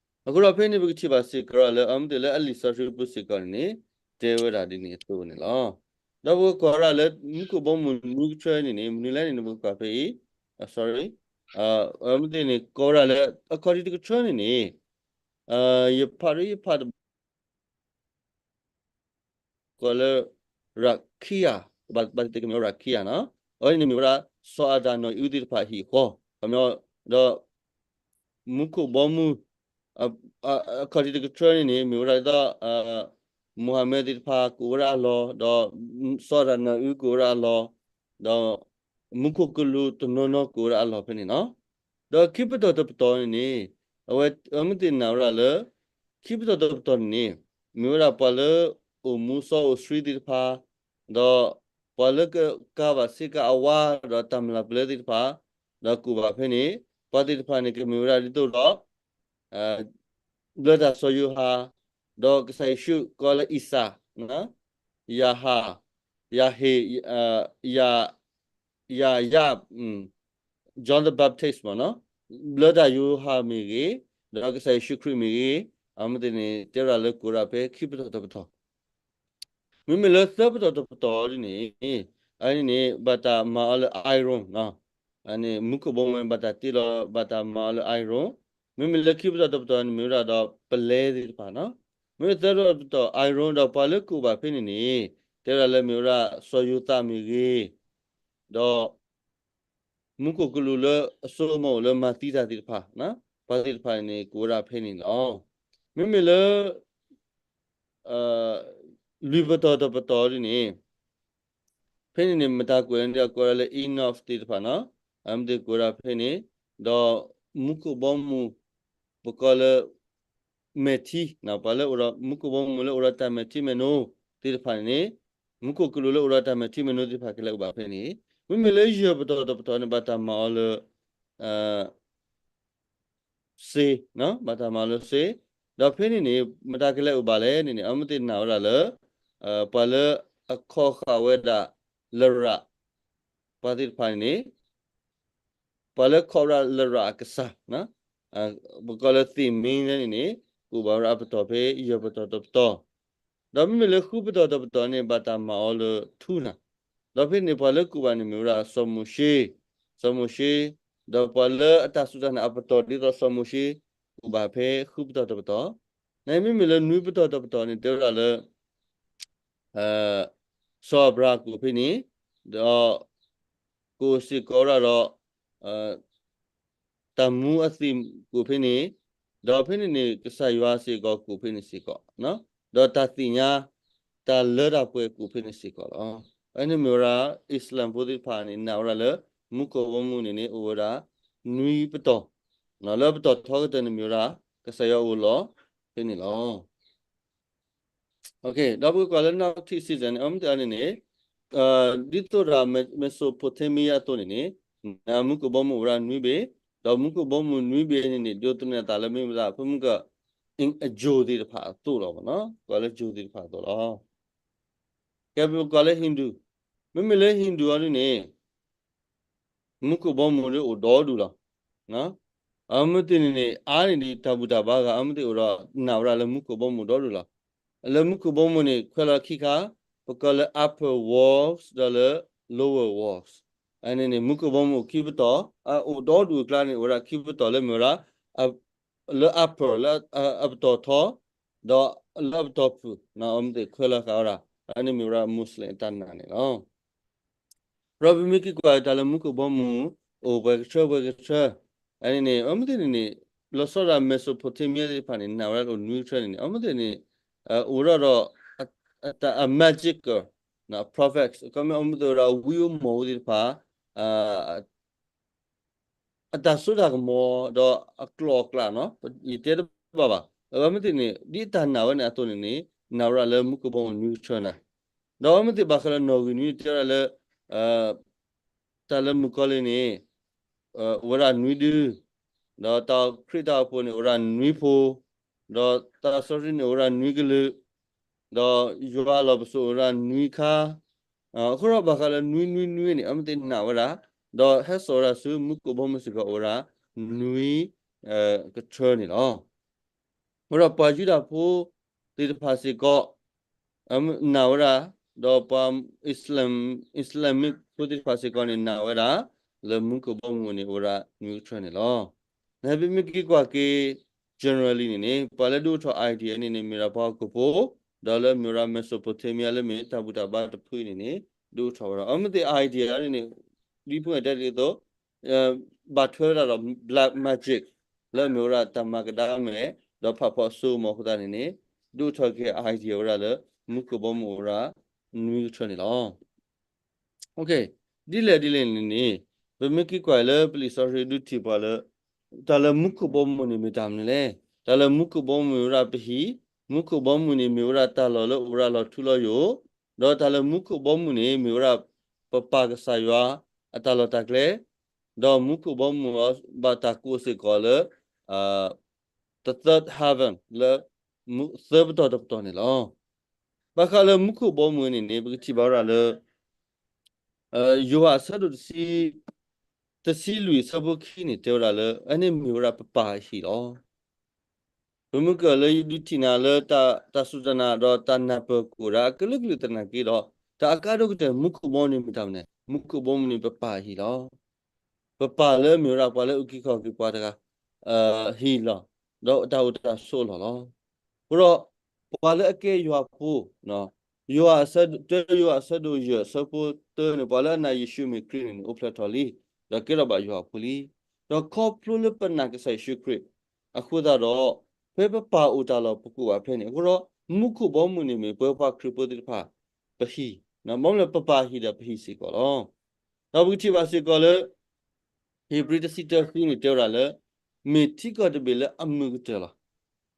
ဃိဒီးဖဲန့ၣ် ပကထံၣ်ဘၣ်စ့ၢ်ကီးလၢ အမ့ၢ်သ့ၣ်လၢအလံာ်စီဆှံပူၤစ့ၢ်ကီးန့ၣ်န့ၣ် တဲဝဲဒၣ်ဒ်န့ၣ်အသိးန့ၣ်လီၤ. ဒီးပကကွၢ်ဝဲဒၣ်လၢ မူခိၣ်ဘီမုၢ်နွံကထၢန့ၣ်န့ၣ် မနုၤလဲၣ်န့ၣ် ပကကွၢ်ဖဲအံၤ, sorry, အမ့ၢ်သ့ၣ်န့ၣ် ကိးဝဲဒၣ်လၢ အခီၣ်ထံးတကထၢန့ၣ်န့ၣ် ယဖးဒ်ယဖးတဘၣ် ကိးလၢ ရၤခံယၤ, ဘၣ်သ့ၣ်သ့ၣ်ကမ့ၢ်ရၤခံယၤနီၤ, အဝဲန့ၣ်မ့ၢ်ဝဲဒၣ် စီၤအၤဒၣ်နီၢ်အူသ့ၣ်တဖၣ်ဟံၣ်အဃီ, ခီပညီ ဒီး မူခိၣ်ဘီမုၢ် အခီၣ်ထံးတကထၢန့ၣ်န့ၣ် မ့ၢ်ဝဲဒၣ်ဒ်သိး မိၤဟၤမဲသ့ၣ်တဖၣ်ကအိၣ်ဝဲဒၣ်အလီၢ်, ဒီး စီၤအၤဒၣ်နီၢ်အူကအိၣ်ဝဲဒၣ်အလီၢ်, ဒီး မူခိၣ်ကလူးတနီၤနီၤကအိၣ်ဝဲဒၣ်အလီၢ်ဖဲန့ၣ်နီၤ. ဒီးခံပတီၢ်တပတီၢ်န့ၣ်န့ၣ် အဝဲ အမ့ၢ်သ့ၣ်နာ်ဝဲဒၣ်လၢ ခံပတီၢ်တပတီၢ်န့ၣ်န့ၣ် မ့ၢ်ဝဲဒၣ်ပှၤလၢအိၣ်မူစီအိၣ်ဆှံသ့ၣ်တဖၣ်, ဒီးပှၤလၢကကၤဘၣ်ဆ့ကၤအဝါ ဒီးတၢ်မျၢ်ပျဲသ့ၣ်တဖၣ်, ဒီးကအိၣ်ဘၣ်ဖဲန့ၣ်, ပှၤသ့ၣ်တဖၣ်န့ၣ် ကမ့ၢ်ဝဲဒၣ်ဒ်သိးဒီး ဘျၢတၢ်စီၤယိၤဟၣ်, ဒီးကစၢ်ယ့ၣ်ၡူးကိးလၢအံၣ်စၢ်, ယၤဟၣ်, ယၤဟ့ၣ်, ယၤ, ယၤ, ယၤ, John the Baptist မ့ၢ်နီၤ. ဘျၢတၢ်ယိၤဟၣ်မ့ၢ်ဂ့ၤ, ဒီးကစၢ်ယ့ၣ်ၡူးခရံာ်မ့ၢ်ဂ့ၤ, အမ့ၢ်သ့ၣ်န့ၣ် တဲဝဲဒၣ်လၢကိးဝဲဒၣ်ဖဲခံပတီၢ်တပတီၢ်, မ့မ့ၢ်လၢသၢပတီၢ်တပတီၢ်ဒ်န့ၣ်, အန့ၣ်န့ၣ် ဘၣ်တၢ်မၤအီၤလၢ iron န့ၣ်, မူခိၣ်ဘီမုၢ်ဘၣ်တၢ်တ့လီၤ ဘၣ်တၢ်မၤအီၤလၢ iron, မ့မ့ၢ်လၢခံပတီၢ်တပတီၢ်န့ၣ် မ့ၢ်ဝဲဒၣ်ဒီးပလဲသ့ၣ်တဖၣ်န့ၣ်, မ့မ့ၢ်သၢပတီၢ်တပတီၢ် iron ဒီးပှၤလၢကိးဘၣ်ဖဲန့ၣ်န့ၣ်, တဲဝဲဒၣ်လၢမ့ၢ်ဝဲဒၣ်စီၤယိၤသးမ့ၢ်ဂ့ၤ, ဒီး မူခိၣ်ကလူးလၢအစိကမီၤအိၣ်လၢမၤသံတၢ်သ့ၣ်တဖၣ်, ပှၤသ့ၣ်တဖၣ်န့ၣ် ကိးဝဲဒၣ်ဖဲန့ၣ်လီၤ. မ့မ့ၢ်လၢ လွံၢ်ပတီၢ်တပတီၢ်ဒ်န့ၣ်, ဖဲန့ၣ်န့ၣ် မတၤကွဲးလၢကိးဝဲဒၣ်လၢ Enoch သ့ၣ်တဖၣ်န့ၣ်, အမ့ၢ်သ့ၣ်ကိးဝဲဒၣ်ဖဲန့ၣ်, ဒီးမူခိၣ်ဘီမုၢ် ပကိးလၢ မဲာ်ထံ, ပှၤလၢအိၣ်ဒီး မူခိၣ်ဘီမုၢ်လၢအိၣ်ဒီးတၢ်မဲာ်ထံမဲာ်နိသ့ၣ်တဖၣ်န့ၣ်န့ၣ်, မူခိၣ်ကလူးလၢအိၣ်ဒီးတၢ်မဲာ်ထံမဲာ်နိသ့ၣ်တဖၣ်ကလဲၤအိၣ်ဘၣ်ဖဲန့ၣ်, မ့မ့ၢ်လၢယဲၢ်ပတီၢ်တပတီၢ်န့ၣ် ဘၣ်တၢ်မၤအီၤလၢ စ့, ဘၣ်တၢ်မၤအီၤလၢစ့, ဒီးဖဲန့ၣ်န့ၣ် မတၤကလဲၤအိၣ်ဘၣ်လဲၣ်န့ၣ်န့ၣ် အမ့ၢ်သ့ၣ်နာ်ဝဲဒၣ်လၢ ပှၤလၢအခိးဃာ်ဝဲဒၣ်လရာ်, ပှၤသ့ၣ်တဖၣ်န့ၣ်န့ၣ် ပှၤလၢခိးဝဲဒၣ်လရာ်အကစၢ်, ပကိးလၢ သ့ၣ်မ့ၣ် န့ၣ်န့ၣ် ကအိၣ်ဘၣ်ဝဲဒၣ်အပတီၢ်ဖဲယဲၢ်ပတီၢ်တပတီၢ်, ဒီးမ့မ့ၢ်လၢဃုပတီၢ်တပတီၢ်န့ၣ် ဘၣ်တၢ်မၤအီၤလၢထူန့ၣ်, ဒီးဖဲန့ၣ်ပှၤလၢကိးဘၣ်န့ၣ်မ့ၢ်ဝဲဒၣ်စီၤမိၤၡ့, စီၤမိၤၡ့, ဒီးပှၤလၢအတၢ်စူၢ်တၢ်နာ်အပတီၢ်ဒ်သိးစီၤမိၤၡ့ ကအိၣ်ဘၣ်ဖဲဃုပတီၢ်တပတီၢ်, နမ့မ့ၢ်လၢနွံပတီၢ်တပတီၢ်န့ၣ် တဲဝဲဒၣ်လၢ စီၤအၤဘြၤဟၣ်ကအိၣ်ဖဲန့ၣ်, ဒီး ကအိၣ်စ့ၢ်ကီးဝဲဒၣ်ဒီး တၢ်မူအသ့ၣ်ကအိၣ်ဖဲန့ၣ်, ဒီးဖဲန့ၣ်န့ၣ် ကစၢ်ယွၤစ့ၢ်ကီးကအိၣ်ဖဲန့ၣ်စ့ၢ်ကီး, ဒီးတၢ်သ့ၣ်ညါ တၢ်လၢတၢ်ပှဲၤကအိၣ်ဖဲန့ၣ်စ့ၢ်ကီးလီၤ. အန့ၣ်မ့ၢ်ဝဲဒၣ် Islam ဖိသ့ၣ်တဖၣ်န့ၣ် နာ်ဝဲဒၣ်လၢ မူခိၣ်ဘီမုၢ်န့ၣ်န့ၣ် အိၣ်ဝဲဒၣ် နွံပတီၢ်, လၢပတီၢ်ထီကတၢၢ်န့ၣ်မ့ၢ်ဝဲဒၣ် ကစၢ်ယွၤအိၣ်လီၤဖဲန့ၣ်လီၤ. ဒီးပကကွၢ်လၢ Gnostic season န့ၣ် အမ့ၢ်သ့ၣ်န့ၣ်န့ၣ်, ဒ်သိးဒီး Mesopotamia အသိးန့ၣ်န့ၣ်, မူခိၣ်ဘီမုၢ်အိၣ်ဝဲဒၣ်နွံဘ့ၣ်, ဒီးမူခိၣ်ဘီမုၢ်နွံဘ့ၣ်န့ၣ်န့ၣ် ဒိးသန့ၤအသးလၢမ့ၢ်ဝဲဒၣ် ပမ့ၢ်က အယိၤ သ့ၣ်တဖၣ်အသိးလီၤ, ကွၢ်လၢယိၤသ့ၣ်တဖၣ်အသိးလီၤ. ကဲပကွၢ်လၢ Hindu, မ့မ့ၢ်လၢ Hindu အီၤဒ်န့ၣ် မူခိၣ်ဘီမုၢ်ဒ်အိၣ်ဒီဒူၣ်လီၤ. အမ့ၢ်သ့ၣ်န့ၣ်န့ၣ် အါန့ၢ်ဒံးတၢ်ဘူၣ်တၢ်ဘါဂၤ အမ့ၢ်သ့ၣ်အိၣ်ဒီးနာ်ဝဲဒၣ်လၢမူခိၣ်ဘီမုၢ်ဒီဒူၣ်လီၤ. လၢမူခိၣ်ဘီမုၢ်န့ၣ် ခွဲးလီၤခံခါ, ပကိးလၢ upper worlds ဒီးလၢ lower worlds. အန့ၣ်န့ၣ် မူခိၣ်ဘီမုၢ်အိၣ်ခံပတီၢ်, အအိၣ်ဒီဒူၣ်အကျါန့ၣ် အိၣ်ဝဲဒၣ်ခံပတီၢ်လၢမ့ၢ်ဝဲဒၣ် လၢ upper လၢအပတီၢ်ထီ, ဒီးလၢအပတီၢ်ဖုၣ်, အမ့ၢ်သ့ၣ်ခွဲးလီၤဃာ်ဝဲဒၣ်, အန့ၣ်မ့ၢ်ဝဲဒၣ် Muslim အတၢ်နာ်န့ၣ်လီၤ. ဒီးပမ့ၢ်က့ၤကွၢ်တၢ်လၢမူခိၣ်ဘီမုၢ် အိၣ်ပှဲၤကထၢပှဲၤကထၢ, အန့ၣ်န့ၣ် အမ့ၢ်သ့ၣ်န့ၣ်န့ၣ် လီၤဆီဒၣ် Mesopotamia သ့ၣ်တဖၣ်န့ၣ် နာ်ဝဲဒၣ်အိၣ်နွံကထၢန့ၣ်န့ၣ် အမ့ၢ်သ့ၣ်န့ၣ် အိၣ်ဒီးဒီး အ magical prophet ကမ့ၢ်အမ့ၢ်သ့ၣ်ဝဲဒၣ်ဝံဧိၤမီၢ်ဧိၤသ့ၣ်တဖၣ် အတၢ်စိတၢ်ကမီၤ ဒီးအကျိၤအကျဲန့ၣ် ယတဲတဘၣ်ဘၣ်. အမ့ၢ်သ့ၣ်န့ၣ် ဒ်တၢ်နာ်ဝဲန့ၣ်အသိးန့ၣ်န့ၣ် နာ်ဝဲဒၣ်လၢမူခိၣ်ဘီမုၢ်နွံကထၢန့ၣ်, ဒီးအမ့ၢ်သ့ၣ်ဘၣ်ဃးလၢနီၣ်ဂံၢ်နွံန့ၣ် တဲဝဲဒၣ်လၢ တၢ်လၢမုၣ်ကီၤလံၢ်န့ၣ် အိၣ်ဝဲဒၣ်နွံဒု, ဒီးတၢ်ခရံာ်တၢ်အိၣ်ဖှိၣ်န့ၣ် အိၣ်ဝဲဒၣ်နွံဖိ, ဒီးတၢ်စီဆှံန့ၣ် အိၣ်ဝဲဒၣ်နွံကလုာ်, ဒီးယွၤအလီၢ်ပစိာ်အိၣ်ဝဲဒၣ်နွံခါ, အဃိဒီးဘၣ်ဃးလၢနွံနွံနွံန့ၣ် အမ့ၢ်သ့ၣ်နာ်ဝဲဒၣ်, ဒီးဟဲစိာ်ဝဲဒၣ်ဆူမူခိၣ်ဘီမုၢ်စ့ၢ်ကီးအိၣ်ဝဲဒၣ်နွံကထၢန့ၣ်လီၤ. အဃိဒီးပှၤယူဒၤဖိသ့ၣ်တဖၣ်စ့ၢ်ကီး နာ်ဝဲဒၣ်, ဒီးပှၤ Islam, Islamic ဖိသ့ၣ်တဖၣ်စ့ၢ်ကီးန့ၣ် နာ်ဝဲဒၣ် လၢမူခိၣ်ဘီမုၢ်န့ၣ် အိၣ်ဝဲဒၣ်နွံကထၢန့ၣ်လီၤ. နပမ့ၢ်က့ၤကွၢ်က့ၤ generally န့ၣ်န့ၣ် ပှၤလၢဒုးအိၣ်ထီၣ် idea န့ၣ်န့ၣ် မ့ၢ်ဒၣ်ပှၤဟီၣ်ခိၣ်ဖိ, ဒီးလၢမ့ၢ်ဝဲဒၣ် Mesopotamia လၢမ့ၢ်တၢ်ဘူၣ်တၢ်ဘါတဖုန့ၣ်န့ၣ် ဒုးအိၣ်ထီၣ်ဝဲဒၣ်. အမ့ၢ်သ့ၣ် idea န့ၣ်န့ၣ် ဒ်ဖုၣ်တဲဒ်သိး ဘၣ်ထွဲဝဲဒၣ်ဒီး black magic လၢမ့ၢ်ဝဲဒၣ်တၢ်မၤကဒါမဲာ် ဒီးဖးဖီစိကမီၤအဃိသတးန့ၣ်န့ၣ် ဒုးအိၣ်ထီၣ်က့ၤ idea ဝဲဒၣ်လၢ မူခိၣ်ဘီမုၢ်အိၣ်ဝဲဒၣ် နွံကထၢန့ၣ်လီၤ. ဒ်လဲၣ်ဒ်လဲၣ်န့ၣ်န့ၣ် ပမ့ၢ်က့ၤကွၢ်လၢပလံာ်စီဆှံဒုးထံၣ်ပှၤလၢ တၢ်လၢမူခိၣ်ဘီမုၢ်န့ၣ်မ့ၢ်တၢ်မနုၤလဲၣ်. တၢ်လၢမူခိၣ်ဘီမုၢ်မ့ၢ်ဝဲဒၣ်ပဟံၣ်, မူခိၣ်ဘီမုၢ်န့ၣ်မ့ၢ်ဝဲဒၣ်တၢ်လီၢ်လၢအိၣ်ဝဲဒၣ်လီၤထူလီၤယိာ်, ဒီးတၢ်လၢမူခိၣ်ဘီမုၢ်န့ၣ် မ့ၢ်ဝဲဒၣ်ပပၢ်ကစၢ်ယွၤအတၢ်လီၢ်တၢ်ကျဲ, ဒီးမူခိၣ်ဘီမုၢ်အီၤဘၣ်တၢ်ကိးစ့ၢ်ကီးလၢ the third heaven လၢ သၢပတီၢ်တပတီၢ်န့ၣ်လီၤ. ဘၣ်ဃးလၢမူခိၣ်ဘီမုၢ်န့ၣ်န့ၣ် ပကထံၣ်ဘၣ်ဝဲဒၣ်လၢ ယိၤဟၣ်အဆၢဒိၣ်တဆံ တဆံလွံၢ်အဆၢဖိခံန့ၣ် တဲဝဲဒၣ်လၢ အန့ၣ်မ့ၢ်ဝဲဒၣ်ပပၢ်အဟံၣ်လီၤ. ပမ့ၢ်ကွၢ်လၢယဒုးထံၣ်နၤလၢတၢ်စူၢ်တၢ်နာ်ဒီးတၢ်နၢ်ပၢၢ်ကအိၣ်ဒၣ် အကလုာ်ကလုာ်သနာ်က့ဒီး တၢ်အကါဒိၣ်ကတၢၢ် မူခိၣ်ဘီမုၢ်န့ၣ်မ့ၢ်တၢ်မနုၤလဲၣ်, မူခိၣ်ဘီမုၢ်န့ၣ်ပပၢ်အဟံၣ်လီၤ. ပပၢ်လၢမ့ၢ်ဝဲဒၣ်ပှၤလၢအုၣ်က့ၤခီၣ်က့ၤပှၤတဂၤ ဟံၣ်လီၤ. ဒီးတၢ်အိၣ်တၢ်ဆိးအလီၢ်လီၤ. အဃိဒီး ပှၤလၢအကဲယွၤဖိ, ယွၤအဆၢဒိၣ်, တၢယိၤဟၣ်အဆၢဒိၣ်ယဲၢ်အဆၢဖိတၢန့ၣ် ပှၤလၢအနာ်ယ့ၣ်ၡူးမ့ၢ်ခရံာ်န့ၣ်န့ၣ် အိၣ်ဖျဲၣ်ထီၣ်လံ, ဒီးကဲထီၣ်ဘၣ်ယွၤအဖိလံ. ဒီးခီဖျိလၢပနာ်ကစၢ်ယ့ၣ်ၡူးခရံာ်အဃိသတးဒီး ဖဲပပၢ်အိၣ်တၢ်လီၢ်ပကအိၣ်ဘၣ်ဖဲန့ၣ်, အဃိဒီး မူခိၣ်ဘီမုၢ်န့ၣ်မ့ၢ်ပဝဲပှၤခရံာ်ဖိသ့ၣ်တဖၣ် ပဟံၣ်, ဘၣ်မနုၤလဲၣ် ပပၢ်ဟံၣ်ဒီးပဟံၣ်စ့ၢ်ကီးလီၤ. ဒီးပကထံၣ်ဘၣ်စ့ၢ်ကီးလၢ ဧ့ၤဘြံၤတဆံတၢဃုန့ၣ် တဲဝဲဒၣ်လၢ မ့ၢ်ထံကီၢ်တဘ့ၣ်လၢအမုာ်ကတၢၢ်လီၤ.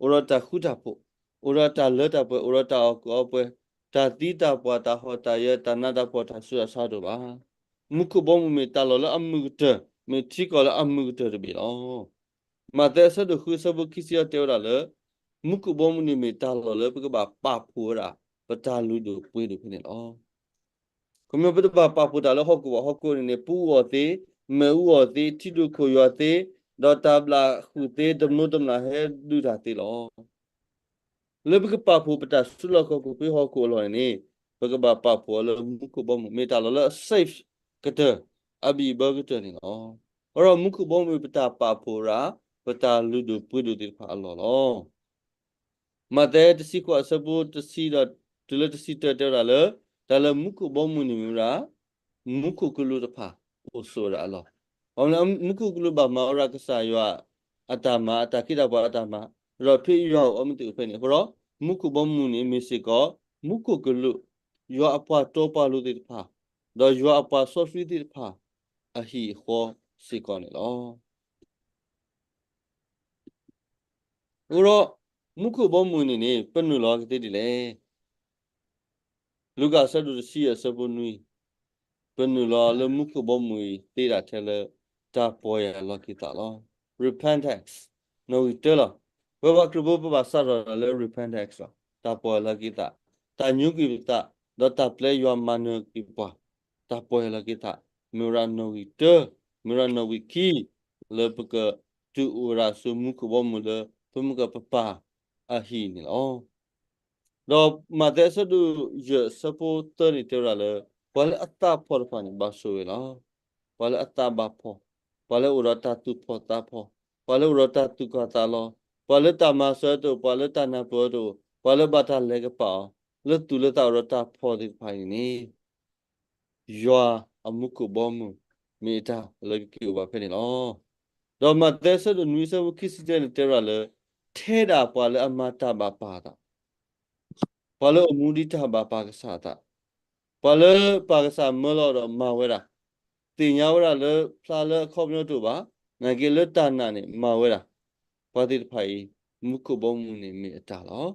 အိၣ်ဒီးတၢ်ဃူတၢ်ဖိး, အိၣ်ဒီးတၢ်လၢတၢ်ပှဲၤ, အိၣ်ဒီးတၢ်အီၣ်ကူအီပှဲၤ, တၢ်သံတၢ်ပှၢ်, တၢ်ဟီၣ်တၢ်ယၢၤ, တၢ်နးတၢ်ဖှီၣ်, တၢ်ဆူးတၢ်ဆါတအိၣ်ဘၣ်. မူခိၣ်ဘီမုၢ်မ့ၢ်တၢ်လီၢ်လၢအမုာ်ကတၢၢ်, မ့ၢ်ထံကီၢ်လၢအမုာ်ကတၢၢ်တဘ့ၣ်လီၤ. မးသဲအဆၢဒိၣ်ဃုအဆၢဖိခံဆံအံၤတဲဝဲဒၣ်လၢ မူခိၣ်ဘီမုၢ်န့ၣ်မ့ၢ်တၢ်လီၢ်လၢပကဘၣ်ပာ်ဖှိၣ်ဝဲဒၣ် ပတၢ်လုၢ်ဒိၣ်ပှ့ၤဒိၣ်ဖဲန့ၣ်လီၤ. ခီဖျိပတဘၣ်ပာ်ဖှိၣ်တၢ်လၢဟီၣ်ခိၣ်ဘၣ်, ဟီၣ်ခိၣ်န့ၣ်န့ၣ် ပူအီၣ်သ့, မ့ၣ်အူအီၣ်သ့, ထံဒိၣ်ခိၣ်ယွၤသ့, ဒီးတၢ်ဘျၣ်ဃုာ်သ့, တမျိးတမျာ်ဟဲဒုးတၢ်သ့လီၤ. လၢပကပာ်ဖှိၣ်ပတၢ်စုလီၢ်ခီၣ်ခိၣ်ဖဲဟီၣ်ခိၣ်အလီၢ်န့ၣ်န့ၣ် ပကဘၣ်ပာ်ဖှိၣ်အီၤလၢမူခိၣ်ဘီမုၢ်, မ့ၢ်တၢ်လီၢ်လၢအ safe ကတၢၢ်, အဘံၣ်ဘၢကတၢၢ်န့ၣ်လီၤ. အဃိဒီးမူခိၣ်ဘီမုၢ်ပတၢ်ပာ်ဖှိၣ်ဝဲဒၣ် ပတၢ်လုၢ်ဒိၣ်ပှ့ၤဒိၣ်သ့ၣ်တဖၣ်အလီၢ်လီၤ. မးသဲတဆံဃိးအဆၢဖိတဆံဒီး တုၤလၢတဆံတၢတဲဝဲဒၣ်လၢ တၢ်လၢမူခိၣ်ဘီမုၢ်န့ၣ်မ့ၢ်ဝဲဒၣ် မူခိၣ်ကလူးတဖၣ် အိၣ်ဆိးဝဲဒၣ်အလီၢ်, မ့ၢ်လၢမူခိၣ်ကလူးဘၣ်မၤဝဲဒၣ်ကစၢ်ယွၤအတၢ်မၤ, အတၢ်ခ့တၢ်ပှၤအတၢ်မၤ, ဒီးဖဲယွၤအိၣ်အမ့ၢ်တအိၣ်ဖဲန့ၣ်အဃိဒီး မူခိၣ်ဘီမုၢ်န့ၣ်မ့ၢ်စ့ၢ်ကီး မူခိၣ်ကလူး, ယွၤအပှၤတီပှၤလိၤသ့ၣ်တဖၣ်, ဒီးယွၤအပှၤစီဆှံသ့ၣ်တဖၣ် အဟံၣ်အဃီစ့ၢ်ကီးန့ၣ်လီၤ. အဃိဒီး မူခိၣ်ဘီမုၢ်န့ၣ်န့ၣ် ပနုာ်လီၤကသ့ဒ်လဲၣ်. လူၤကၣ်အဆၢဒိၣ်တဆံယဲၢ်အဆၢဖိနွံ, ပနုာ်လီၤလၢမူခိၣ်ဘီမုၢ်အံၤသ့ဒၣ်ထဲလၢ တၢ်ပီၢ်ယၢ်လီၤက့ၤသးလီၤ. Repentance, နီၣ်ဂံၢ်တၢလီၤ. ပဝဲပှၤခရံာ်ဖိပဘၣ်စးထီၣ်လၢ repentance လီၤ. တၢ်ပီၢ်ယၢ်လီၤက့ၤသး, တၢ်ညိကွံာ်ပသး, ဒီးတၢ်ပျဲယွၤမၤနၢၤက့ၤပှၤ, တၢ်ပီၢ်ယၢ်လီၤက့ၤသး, မ့ၢ်ဝဲဒၣ်နီၣ်ဂံၢ်တၢ, မ့ၢ်ဝဲဒၣ်နီၣ်ဂံၢ်ခံ, လၢပကတုၤအိၣ်ဝဲဒၣ်ဆူမူခိၣ်ဘီမုၢ်လၢ ပမ့ၢ်ကပပၢ်အဟံၣ်န့ၣ်လီၤ. ဒီးမးသဲအဆၢဒိၣ်ယဲၢ်အဆၢဖိသၢန့ၣ်တဲဝဲဒၣ်လၢ ပှၤလၢအသးဖှီၣ်တဖၣ်န့ၣ် ဘၣ်ဆိၣ်ဂ့ၤလီၤ. ပှၤလၢအသးဘၣ်ဖှီၣ်, ပှၤလၢအိၣ်ဒီးတၢ်သူၣ်ဖှီၣ်သးဖှီၣ်, ပှၤလၢအိၣ်ဒီးတၢ်သူၣ်ကၢ်သးလီၤ, ပှၤလၢတၢ်မၤစၢၤတအိၣ်, ပှၤလၢတၢ်နၢ်ပၢၢ်တအိၣ်, ပှၤလၢဘၣ်တၢ်လဲၤကပာ်အီၤ, လၢသူၣ်လၢသးအိၣ်ဒီးတၢ်ဖှီၣ်သ့ၣ်တဖၣ်အံၤန့ၣ်န့ၣ် ယွၤအမူခိၣ်ဘီမုၢ်မ့ၢ်အတၢ်လၢကက့ၤအိၣ်ဘၣ်ဖဲန့ၣ်လီၤ. ဒီးမးသဲအဆၢဒိၣ်နွံအဆၢဖိခံဆံတၢန့ၣ်တဲဝဲဒၣ်လၢ ထဲဒၣ်ပှၤလၢအမၤတၢ်ဘၣ်ပၢ်အသး, ပှၤလၢအအိၣ်မူဒ်တၢ်ဘၣ်ပၢ်ကစၢ်အသး, ပှၤလၢပၢ်ကစၢ်မၢလီၤဒီးမၤဝဲဒၣ်, သ့ၣ်ညါဝဲဒၣ်လၢဖျါလၢအခီပညီတအိၣ်ဘၣ်, နာ်က့လၢတၢ်နာ်န့ၣ်မၤဝဲဒၣ်, ပှၤသ့ၣ်တဖၣ်အံၤ မူခိၣ်ဘီမုၢ်န့ၣ်မ့ၢ်အတၢ်လီၤ.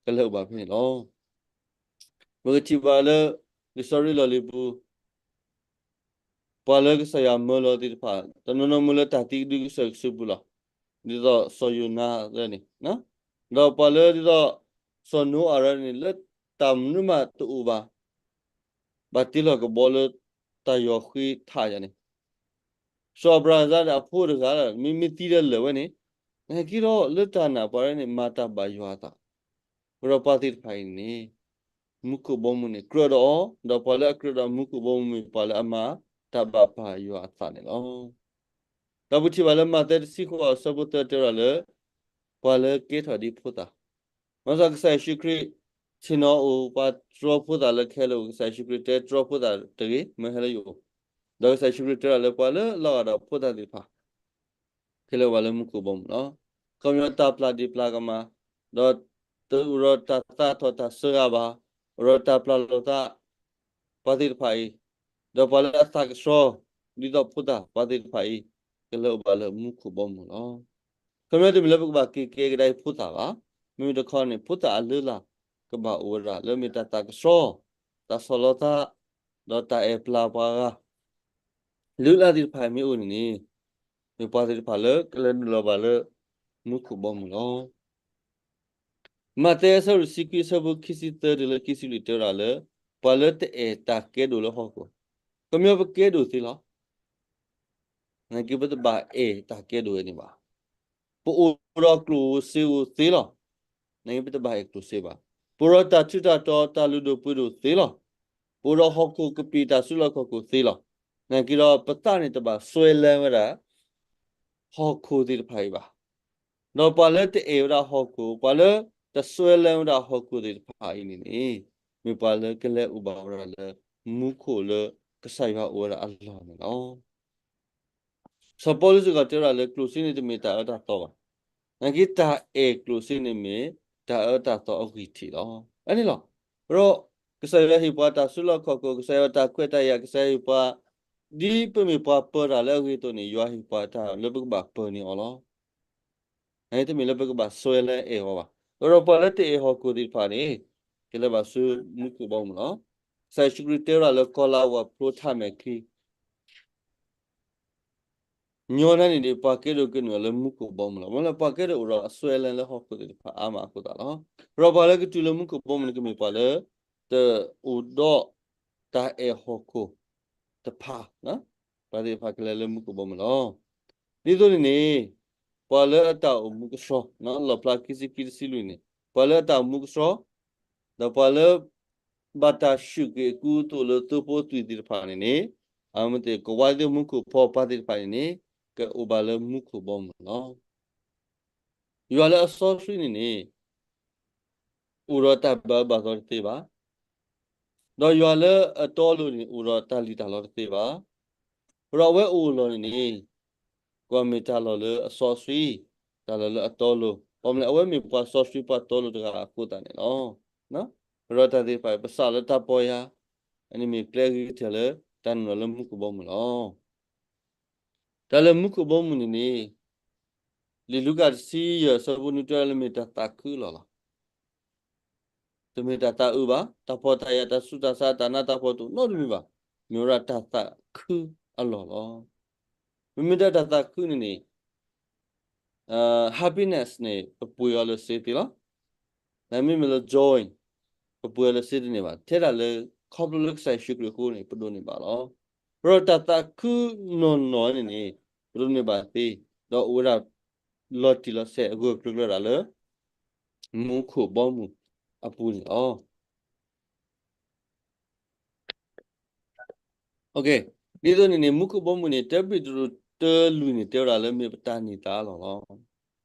ကလဲၤအိၣ်ဘၣ်ဖဲန့ၣ်လီၤ. ပကထံၣ်ဘၣ်လၢ လံာ်စီဆှံလီၢ်လံၤပူၤ ပှၤလၢကစၢ်ယွၤမၢလီၤသ့ၣ်တဖၣ် တနီၤနီၤမ့ၢ်လၢတၢ်သံကဒုကစၢၢ်ကဆူးပူၤလီၤ. ဒ်သိးစီၤယိၤနါန့ၣ်, ဒီးပှၤလၢဒ်သိး စီၤနိအၤရၢန့ၣ် လၢတၢ်မနုၤမးတအိၣ်ဘၣ်, ဘၣ်တ့လီၤကဘီလၢတၢ်ယီၤဃ့ထးယၤန့ၣ်, စီၤအၤဘြၤဟၣ်စၢ်န့ၣ် အဖိတဂၤလၢ မ့မ့ၢ်သံဒီးလၢာ်ဝဲန့ၣ်, နာ်က့ဒီးလၢတၢ်နာ်ပှၤရဲန့ၣ် မၤတၢ်ဘၣ်ယွၤအသး, အဃိဒီးပှၤသ့ၣ်တဖၣ်အံၤန့ၣ် မူခိၣ်ဘီမုၢ်န့ၣ်ကြၢးဒီးအီၤ, ဒီးပှၤလၢအကြၢးဒီးမူခိၣ်ဘီမုၢ်မ့ၢ် ပှၤလၢအမၤတၢ်ဘၣ်ပၢ်ယွၤအသးန့ၣ်လီၤ. ဒီးပထံၣ်ဘၣ်လၢမးသဲတဆံဃိးအဆၢဖိသၢတဲဝဲဒၣ်လၢ ပှၤလၢကဲထီၣ်ဒ်ဖိသၣ်, မ့ၢ်စီၤကစၢ်ယ့ၣ်ၡူးခရံာ် ဆ့ၣ်နီၤအိၣ် ပှၤတြီဖိသၣ်လၢခဲလၢာ်အိၣ်, ကစၢ်ယ့ၣ်ၡူးခရံာ်တဲတြီဖိသၣ်တဂ့ၤ, မၢဟဲလၢယအိၣ်, ဒီးကစၢ်ယ့ၣ်ၡူးခရံာ်တဲဝဲဒၣ်လၢပှၤလၢအလီၤဂာ်ဒီးဖိသၣ်သ့ၣ်တဖၣ် ခဲလၢာ်အိၣ်ဘၣ်လၢမူခိၣ်ဘီမုၢ်လီၤ. ခီပညီတၢ်ပျၢ်ဒ့ၣ်ပျၢ်ကမၣ်, ဒီးတအိၣ်ဒီးတၢ်သးထီၣ်တၢ်စၢဂၤဘၣ်, အိၣ်ဒီးတၢ်ပျၢ်လိာ်သး, ပှၤသ့ၣ်တဖၣ်အံၤ, ဒီးပှၤလၢအသးကဆှီ, ဒ်သိးဖိသၣ်ပှၤသ့ၣ်တဖၣ်အံၤ, ကလဲၤအိၣ်ဘၣ်လၢမူခိၣ်ဘီမုၢ်လီၤ. ခီပညီတမ့ၢ်လၢပကဘၣ်က့ၤကဲကဒါအံၤဖိသၣ်ဘၣ်, မ့မ့ၢ်တခီန့ၣ် ဖိသၣ်အလုၢ်အလၢ်ကဘၣ်အိၣ်ဝဲဒၣ်လၢမ့ၢ်တၢ်သးကဆှီ, တၢ်ဆီၣ်လီၤသး, ဒီးတၢ်အဲၣ်ပျၢ်ပှၤဂၤ လုၢ်လၢ်သ့ၣ်တဖၣ်မ့ၢ်အိၣ်န့ၣ်န့ၣ်, မ့ၢ်ပှၤသ့ၣ်တဖၣ်လၢကလဲၤနုာ်လီၤဘၣ်လၢ မူခိၣ်ဘီမုၢ်လီၤ. မးသဲအဆၢဒိၣ်တဆံခွံအဆၢဖိခံဆံသၢတုၤလၢခံဆံလွံၢ်တဲဝဲဒၣ်လၢ ပှၤလၢတအဲၣ်တၢ်ကဲဒိၣ်လၢဟီၣ်ခိၣ်, ခီပညီပကဲဒိၣ်သ့လီၤ. နာ်က့ပတဘၣ်အဲၣ်တၢ်ကဲဒိၣ်ဝဲန့ၣ်ဘၣ်. ပအိၣ်ဒီးကျိၣ်စ့ဧိၤသ့လီၤ. နာ်က့ပတဘၣ်အဲၣ်ကျိၣ်စ့ဘၣ်. ပအိၣ်ဒီးတၢ်ထူးတၢ်တီၤ တၢ်လုၢ်ဒိၣ်ပှ့ၤဒိၣ်သ့လီၤ. ပအိၣ်ဒီးဟီၣ်ခိၣ်ကပံာ် တၢ်စုလီၢ်ခီၣ်ခိၣ်သ့လီၤ. နာ်က့ဒီးပသးန့ၣ်တဘၣ်စွဲလၢဝဲဒၣ် ဟီၣ်ခိၣ်သ့ၣ်တဖၣ်အံၤဘၣ်. ဒီးပှၤလၢတအဲၣ်ဝဲဒၣ်ဟီၣ်ခိၣ်, ပှၤလၢတစွဲလၢဝဲဒၣ်ဟီၣ်ခိၣ်သ့ၣ်တဖၣ်အံၤန့ၣ်န့ၣ်, မ့ၢ်ပှၤလၢကလဲၤအိၣ်ဘၣ်ဝဲဒၣ်လၢ မူခိၣ်လၢကစၢ်ယွၤအိၣ်ဝဲဒၣ်အလီၢ်န့ၣ်လီၤ. စီၤပီလူးစ့ၢ်ကီးတဲဝဲဒၣ်လၢ ကျိၣ်စ့န့ၣ်တမ့ၢ်တၢ်အၢတၢ်သီဘၣ်. နာ်က့တၢ်အဲၣ်ကျိၣ်စ့န့ၣ်မ့ၢ်တၢ်အၢတၢ်သီအဂံၢ်ထံးလီၤ. အန့ၣ်လီၤ. ဒီးကစၢ်ယွၤဟ့ၣ်ပှၤတၢ်စုလီၢ်ခီၣ်ခိၣ်, ကစၢ်ယွၤတၢ်ခွဲးတၢ်ယာ်, ကစၢ်ယွၤဟ့ၣ်ပှၤ, ဒ်ပမ့ၢ်ပှၤပၢၤတၢ်လၢအဂ့ၤအသိးန့ၣ်, ယွၤဟ့ၣ်ပှၤတၢ်လၢပကဘၣ်ပၢၤန့ၢ်အီၤလီၤ. တမ့ၢ်လၢပကဘၣ်စွဲလၢအဲၣ်အီၤဘၣ်. ဒီးပှၤလၢတအဲၣ်ဟီၣ်ခိၣ်သ့ၣ်တဖၣ်န့ၣ်, ကလဲၤဘၣ်ဆူမူခိၣ်ဘီမုၢ်လီၤ. ကစၢ်ယ့ၣ်ၡူးခရံာ်တဲဝဲဒၣ်လၢ ကီၤလၤဝါဖျိထးမဲာ်ချံ ညီနုၢ်န့ၣ်ဒီး ပှၤကဲဒိၣ်ကနုာ်လၢမူခိၣ်ဘီမုၢ်လီၤ. မ့ၢ်လၢပှၤကဲဒိၣ်အိၣ်ဒီးအစွဲလၢလၢဟီၣ်ခိၣ်သ့ၣ်တဖၣ်အါမးအဃိသတးလီၤ. ဒီးပှၤလၢကတုၤလၢမူခိၣ်ဘီမုၢ်န့ၣ် ကမ့ၢ်ပှၤလၢ တအိၣ်ဒီးတၢ်အဲၣ်ဟီၣ်ခိၣ်တဖၣ်, ပှၤသ့ၣ်တဖၣ်ကလဲၤလၢမူခိၣ်ဘီမုၢ်လီၤ. ဒ်သိးန့ၣ်န့ၣ်, ပှၤလၢအတၢ်အိၣ်မူကဆှီ, လီၣ်ဖျါခံဆံခံ တဆံလွံၢ်န့ၣ်, ပှၤလၢအတၢ်အိၣ်မူကဆှီ ဒီးပှၤလၢ ဘၣ်တၢ်ဆူၣ်က့ၤအကူအသိးလၢသိဖိအသွံၣ်သ့ၣ်တဖၣ်န့ၣ်န့ၣ်, အဝဲသ့ၣ်ကဝါသ့ၣ်မူခိၣ်ဖီပှၤသ့ၣ်တဖၣ်န့ၣ်န့ၣ်, ကအိၣ်ဘၣ်လၢမူခိၣ်ဘီမုၢ်လီၤ. ယွၤလၢအစီဆှံန့ၣ်န့ၣ်, အိၣ်ဒီးတၢ်ဘၣ်အၢဘၣ်သီတသ့ဘၣ်. ဒီးယွၤလၢအတီအလိၤန့ၣ် အိၣ်ဒီးတၢ်လံၣ်တၢ်လီတသ့ဘၣ်. ဒီးအဝဲအိၣ်အလီၢ်န့ၣ်န့ၣ်, ကွၢ်မ့ၢ်တၢ်လီၢ်လၢအစီဆှံ, တၢ်လီၢ်လၢအတီအလိၤ, ဘၣ်မနုၤလဲၣ် အဝဲမ့ၢ်ပှၤစီဆှံပှၤတီအလိၤတဂၤအဃိသတးန့ၣ်လီၤ. ဒီးတၢ်သ့ၣ်တဖၣ် ပစးလၢတၢ်ပီၢ်ယၢ်, အန့ၣ်မ့ၢ်ကျဲအဂ့ၤကတၢၢ်လၢ တၢ်နုာ်လီၤလၢမူခိၣ်ဘီမုၢ်လီၤ. တၢ်လၢမူခိၣ်ဘီမုၢ်န့ၣ်န့ၣ်, လံာ်လူၤကၣ်တဆံယဲၢ် အဆၢဖိနွံတဲလၢမ့ၢ်တၢ်သးခုအလီၢ်လီၤ. တမ့ၢ်တၢ်သးအုးဘၣ်, တၢ်ဖှီၣ်တၢ်ယာ် တၢ်ဆူးတၢ်ဆါ တၢ်နးတၢ်ဖှီၣ်တအိၣ်နီတမံၤဘၣ်, မ့ၢ်ဝဲဒၣ်တၢ်သးခုအလီၢ်လီၤ. မ့မ့ၢ်ဒၣ်တၢ်သးခုန့ၣ်န့ၣ်, happiness န့ၣ် ပပှ့ၤအီၤလၢစ့သ့လီၤ. မ့မ့ၢ်လၢ joy ပပှ့ၤအီၤလၢစ့တန့ၢ်ဘၣ်, ထဲဒၣ်လၢ ခီဖျိလၢကစၢ်ယ့ၣ်ၡူးခရံာ်အဃိန့ၣ် ပဒိးန့ၢ်ဘၣ်လီၤ. ဒီးတၢ်သးခုနီၢ်နီၢ်န့ၣ်န့ၣ်, ပဒိးန့ၢ်ဘၣ်သ့, ဒီးအိၣ်ဝဲဒၣ် လီၤတံၢ်လီၤဆဲးအဂၢၢ်အကျၢၤကျၢၤဒၣ်လၢ မူခိၣ်ဘီမုၢ်အပူၤန့ၣ်လီၤ. ဒ်သိးန့ၣ်န့ၣ် မူခိၣ်ဘီမုၢ်န့ၣ် တၢပ့းတရူးတၢလွံၢ်န့ၣ် တဲဝဲဒၣ်လၢမ့ၢ်ပတၢ်န့ၢ်သါအလီၢ်လီၤ.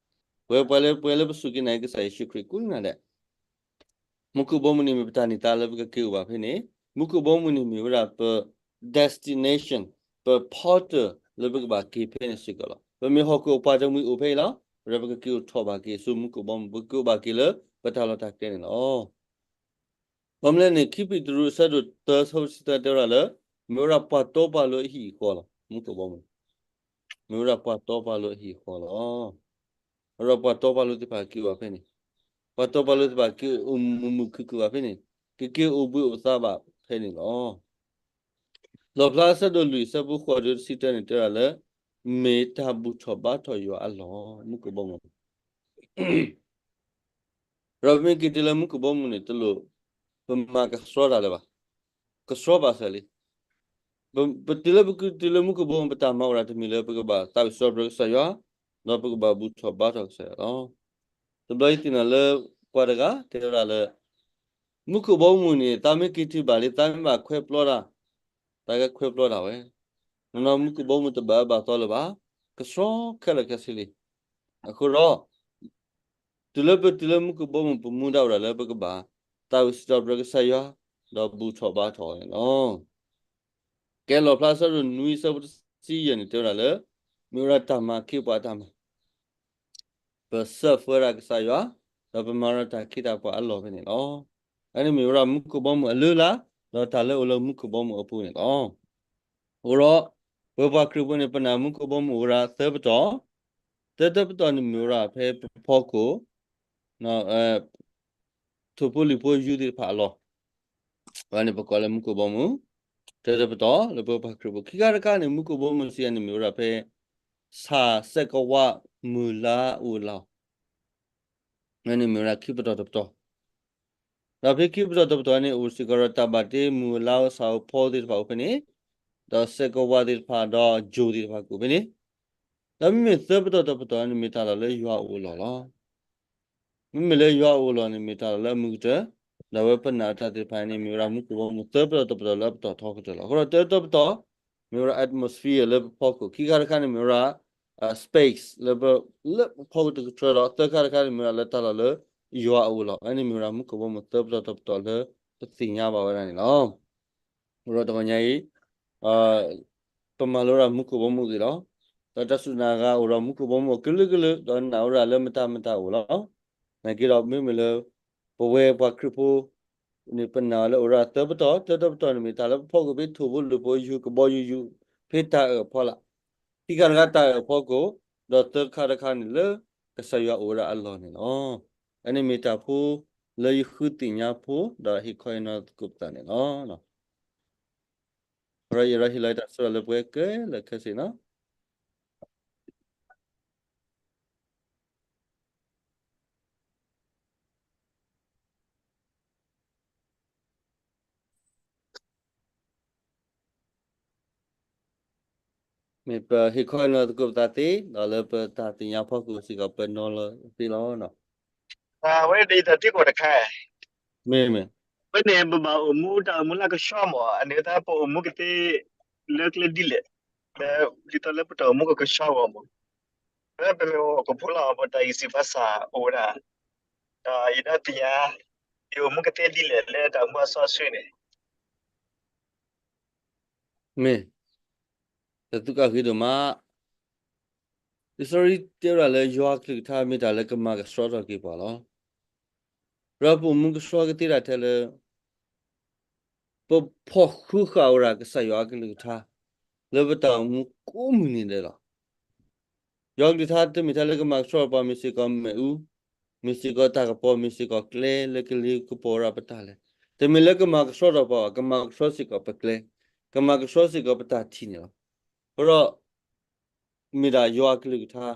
ပဝဲပှၤလၢ ပှၤလၢပစူၢ်က့ၤနာ်က့ၤကစၢ်ယ့ၣ်ၡူးခရံာ်ကိးဂၤဒဲး, မူခိၣ်ဘီမုၢ်န့ၣ်မ့ၢ်ပတၢ်န့ၢ်သါလၢပကက့ၤအိၣ်ဘၣ်ဖဲန့ၣ်, မူခိၣ်ဘီမုၢ်န့ၣ်မ့ၢ်ဝဲဒၣ်ပ destination, ပ portal လၢပကဘၣ်က့ၤဖဲန့ၣ်စ့ၢ်ကီးလီၤ. ပမ့ၢ်ဟီၣ်ခိၣ်အပှၤတမှံၤအိၣ်ဖဲအံၤလီၤ, ဒီးပကက့ၤအိၣ်ထီၣ်ဘၣ်က့ၤဆူမူခိၣ်ဘီမုၢ်, ပကက့ၤအိၣ်ဘၣ်က့ၤလၢပတၢ်လီၢ်တၢ်ကျဲန့ၣ်လီၤ. ဘၣ်မနုၤလဲၣ်န့ၣ် ခံပ့းတရူး အဆၢဒိၣ်သၢ အဆၢဖိတဆံသၢ တဲဝဲဒၣ်လၢ မ့ၢ်ဝဲဒၣ်ပှၤတီပှၤလိၤအဟံၣ်အဃီလီၤ. မူခိၣ်ဘီမုၢ် မ့ၢ်ဝဲဒၣ်ပှၤတီပှၤလိၤအဟံၣ်အဃီလီၤ. အဝဲဒၣ်ပှၤတီပှၤလိၤသ့ၣ်တဖၣ်က့ၤအိၣ်ဘၣ်ဖဲန့ၣ်, ပှၤတီပှၤလိၤသ့ၣ်တဖၣ်က့ၤအိၣ်မုာ်မုာ်ခုၣ်ခုၣ်ဘၣ်ဖဲန့ၣ်, ကက့ၤအိၣ်ဘှံးအိၣ်သါဘၣ်ဖဲန့ၣ်လီၤ. လီၣ်ဖျါ အဆၢဒိၣ်လွံၢ် အဆၢဖိဃိးတုၤတဆံတၢန့ၣ် တဲဝဲဒၣ်လၢ မ့ၢ်တၢ်ဘူၣ်ထီၣ်ဘါထီၣ်ယွၤအလီၢ်, မူခိၣ်ဘီမုၢ် ဒီးပမ့ၢ်က့ၤတုၤလၢမူခိၣ်ဘီမုၢ်န့ၣ် တလိၣ်ပမၤကဆှီတၢ်လၢၤဘၣ်. ကဆှီဘၣ်ဆၣ်လံ. ပတုၤလၢပကတုၤလၢမူခိၣ်ဘီမုၢ် ပတၢ်မၤအိၣ်ဒၣ်တမံၤလၢပကဘၣ်သးဝံၣ်စံးထီၣ်ပတြၢၤကစၢ်ယွၤ, ဒီးပကဘၣ်ဘူၣ်ထီၣ်ဘါထီၣ်ကစၢ်ယွၤလီၤ. တဘျီယသ့ၣ်နီၣ်လၢပှၤတဂၤတဲဝဲဒၣ်လၢ မူခိၣ်ဘီမုၢ်န့ၣ် သးမ့ၢ်က့ၤတုၤဘၣ်လံ သးမ့ၢ်ဘၣ်ခွဲးပျီတၢ်, သးကခွဲးပျီတၢ်ဝဲ. နီၢ်နီၢ်မူခိၣ်ဘီမုၢ်တဘၣ်အၢဘၣ်သီလၢၤဘၣ်, ကဆှီခဲလၢာ်ခဲဆ့လံ. အဃိဒီး တုၤလၢပတုၤလၢမူခိၣ်ဘီမုၢ် ပမူဒါအိၣ်ဒၣ်လၢပကဘၣ်သးဝံၣ်စံးထီၣ်ပတြၢၤကစၢ်ယွၤ, ဒီးဘူၣ်ထီၣ်ဘါထီၣ်န့ၣ်လီၤ. ကဲလီၣ်ဖျါ အဆၢဒိၣ်နွံ အဆၢဖိတဆံယဲၢ်န့ၣ် တဲဝဲဒၣ်လၢ မ့ၢ်ဝဲဒၣ်တၢ်မၤခ့ပှၤအတၢ်မၤ ပစၢဖှိဝဲဒၣ်ကစၢ်ယွၤ, ဒီးပမၤဒီးတၢ်ခ့တၢ်ပှၤအလီၢ်ဖဲန့ၣ်လီၤ. အန့ၣ်မ့ၢ်ဝဲဒၣ်မူခိၣ်ဘီမုၢ်အလုၢ်အလၢ်, ဒီးတၢ်လၢအိၣ်လၢမူခိၣ်ဘီမုၢ်အပူၤန့ၣ်လီၤ. အဃိဒီး ပဝဲပှၤခရံာ်ဖိန့ၣ် ပနာ်မူခိၣ်ဘီမုၢ်အိၣ်ဝဲဒၣ်သၢပတီၢ်, သၢသၢပတီၢ်န့ၣ်မ့ၢ်ဝဲဒၣ်ဖဲပဖီခိၣ် ထိၣ်ဖိလံၣ်ဖိယူၤသ့ၣ်တဖၣ်အလီၢ်, အဝဲန့ၣ်ပကိးလၢမူခိၣ်ဘီမုၢ်, တၢတပတီၢ်လၢပပှၤခရံာ်ဖိ, ခံခါတခါန့ၣ် မူခိၣ်ဘီမုၢ်စံးယၤန့ၣ်မ့ၢ်ဝဲဒၣ်ဖဲ ဆၣ်စဲးကဝးမုၢ်လါအိၣ်လီၤ, အဝဲန့ၣ်မ့ၢ်ဝဲဒၣ်ခံပတီၢ်တပတီၢ်, ဒီးဖဲခံပတီၢ်တပတီၢ်န့ၣ် အိၣ်စ့ၢ်ကီးဒီးတၢ်ဘၣ်တ့မုၢ်လါအိၣ်ဆၣ်အိၣ်ဖီသ့ၣ်တဖၣ်အိၣ်ဖဲန့ၣ်, ဒီးစဲးကဝၢ်သ့ၣ်တဖၣ် ဒီးယိၤသ့ၣ်တဖၣ်ကိးဖဲန့ၣ်, ဒီးမ့မ့ၢ်သၢပတီၢ်တပတီၢ်န့ၣ် မ့ၢ်တၢ်လီၢ်လၢယွၤအအိၣ်အလီၢ်လီၤ. မ့မ့ၢ်လၢယွၤအအိၣ်အလီၢ်န့ၣ် မ့ၢ်တၢ်လီၢ်လၢအမုာ်ကတၢၢ်, ဒီးအဝဲပနာ်အတၢ်သ့ၣ်တဖၣ်န့ၣ် မ့ၢ်ဝဲဒၣ်မူခိၣ်ဘီမုၢ်သၢပတီၢ်တပတီၢ်လၢအပတီၢ်ထီကတၢၢ်လီၤ. အဃိဒီးတၢတပတီၢ် မ့ၢ်ဝဲဒၣ် atmosphere လၢပဖီခိၣ်, ခံခါတခါန့ၣ် မ့ၢ်ဝဲဒၣ် space လၢပဖီခိၣ်တကထြၢဒီး သၢခါတခါန့ၣ် မ့ၢ်ဝဲဒၣ်လၢတၢ်လီၢ်လၢယွၤအအိၣ်အလီၢ်, အဝဲန့ၣ်မ့ၢ်ဝဲဒၣ်မူခိၣ်ဘီမုၢ်သၢပတီၢ်တပတီၢ်လၢပသ့ၣ်ညါဘၣ်ဝဲဒၣ်န့ၣ်လီၤ. အဃိဒီးတဂီၤညါအံၤ ပမၤလိဝဲဒၣ်မူခိၣ်ဘီမုၢ်အဂ့ၢ်လီၤ. ဒီးတၢ်စူၢ်တၢ်နာ်အဂၤအိၣ်ဒီးမူခိၣ်ဘီမုၢ်အကလုာ်ကလုာ်, ဒီးနာ်ဝဲဒၣ်လၢမတၤမတၤအအိၣ်လီၤ. နာ်က့ဒီးမ့မ့ၢ်လၢ ပဝဲပှၤခရံာ်ဖိန့ၣ် ပနာ်လၢအိၣ်ဝဲဒၣ်သၢပတီၢ်, တၢတပတီၢ်န့ၣ်မ့ၢ်တၢ်လၢပဖီခိၣ်ဖဲထိၣ်ဖိလၢၢ်ဖိယုၢ်ကဘီယူၤယူၤ ဖဲတၢ်အၢၣ်အဖီလာ်, ခံခါတခါတၢ်အၢၣ်အဖီခိၣ်, ဒီးသၢခါတခါန့ၣ်လၢကစၢ်ယွၤအိၣ်ဝဲဒၣ်အလီၢ်န့ၣ်လီၤ. အန့ၣ်မ့ၢ်တၢ်ဖိလၢယဃုသ့ၣ်ညါဖိ ဒီးဟ့ၣ်ခီဟ့ၣ်နီၤသကိးပသးန့ၣ်လီၤ. အဃိဒီးယရၤဟ့ၣ်လီၤယတၢ်ဆိလၢပှဲၤခဲလၢာ်ခဲဆ့နီၤ. မ့ၢ်ပဟ့ၣ်ခီဟ့ၣ်နီၤသကိးပသးသ့ ဒီးလၢပတၢ်သ့ၣ်ညါဖီခိၣ်စ့ၢ်ကီး ပနီၤလီၤသ့လီၤ. အဝဲဒၣ်ယတၢ်သံကွၢ်တခါ, မ့ၢ်မ့ၢ်, အဝဲန့ၣ် ပဘၣ်အိၣ်မူတၢ်အိၣ်မူလၢကဆှီမး, အန့ၣ်သတးပအိၣ်မူကသ့ လၢကျဲဒ်လဲၣ်, လၢဒ်သိးလၢပတၢ်အိၣ်မူကကဆှီအဂီၢ်မး, လၢပမ့ၢ်အိၣ်ကဖိလီၤ ပတၢ်ဂံၢ်စၢ်ဘါစၢ်အိၣ်ဝဲဒၣ်, ဒီးယဒၣ်သ့ၣ်ညါ ယအိၣ်မူကသ့ဒ်လဲၣ် လၢတၢ်အိၣ်မူအစီအဆှံန့ၣ် မ့ၢ်, တၢ်သူၣ်ကၢ်ဂ့ၤဒိၣ်မး, လံာ်စီဆှံတဲဝဲဒၣ်လၢယွၤအကလုၢ်ကထါမ့ၢ်တၢ်လၢကမၤကဆှီထီၣ်က့ၤပှၤလီၤ. ဒီးပအိၣ်မူကဆှီကသ့ဒၣ်ထဲလၢ ပဖီၣ်ဃုဃာ်ဝဲဒၣ်ကစၢ်ယွၤအကလုၢ်ကထါ လၢပတၢ်အိၣ်မူကိးမုၢ်နံၤဒဲးလီၤ. ယွၤကလုၢ်ကထါတမ့ၢ်ထဲလၢကမၤကဆှီပှၤ မ့ၢ်စ့ၢ်ကီးမ့ၣ်အူ, မ့ၢ်စ့ၢ်ကီးတၢ်ကပီၤ, မ့ၢ်စ့ၢ်ကီးကျဲလၢကလ့ကပီၤဝဲဒၣ်ပတၢ်လဲၤ, တမ့ၢ်လၢကမၤကဆှီထီၣ်ပှၤဘၣ်, ကမၤကဆှီစ့ၢ်ကီးပကျဲ, ကမၤကဆှီစ့ၢ်ကီးပတၢ်ထံၣ်န့ၣ်လီၤ. အဃိဒီး မ့ၢ်ဒၣ်ယွၤအကလုၢ်ကထါ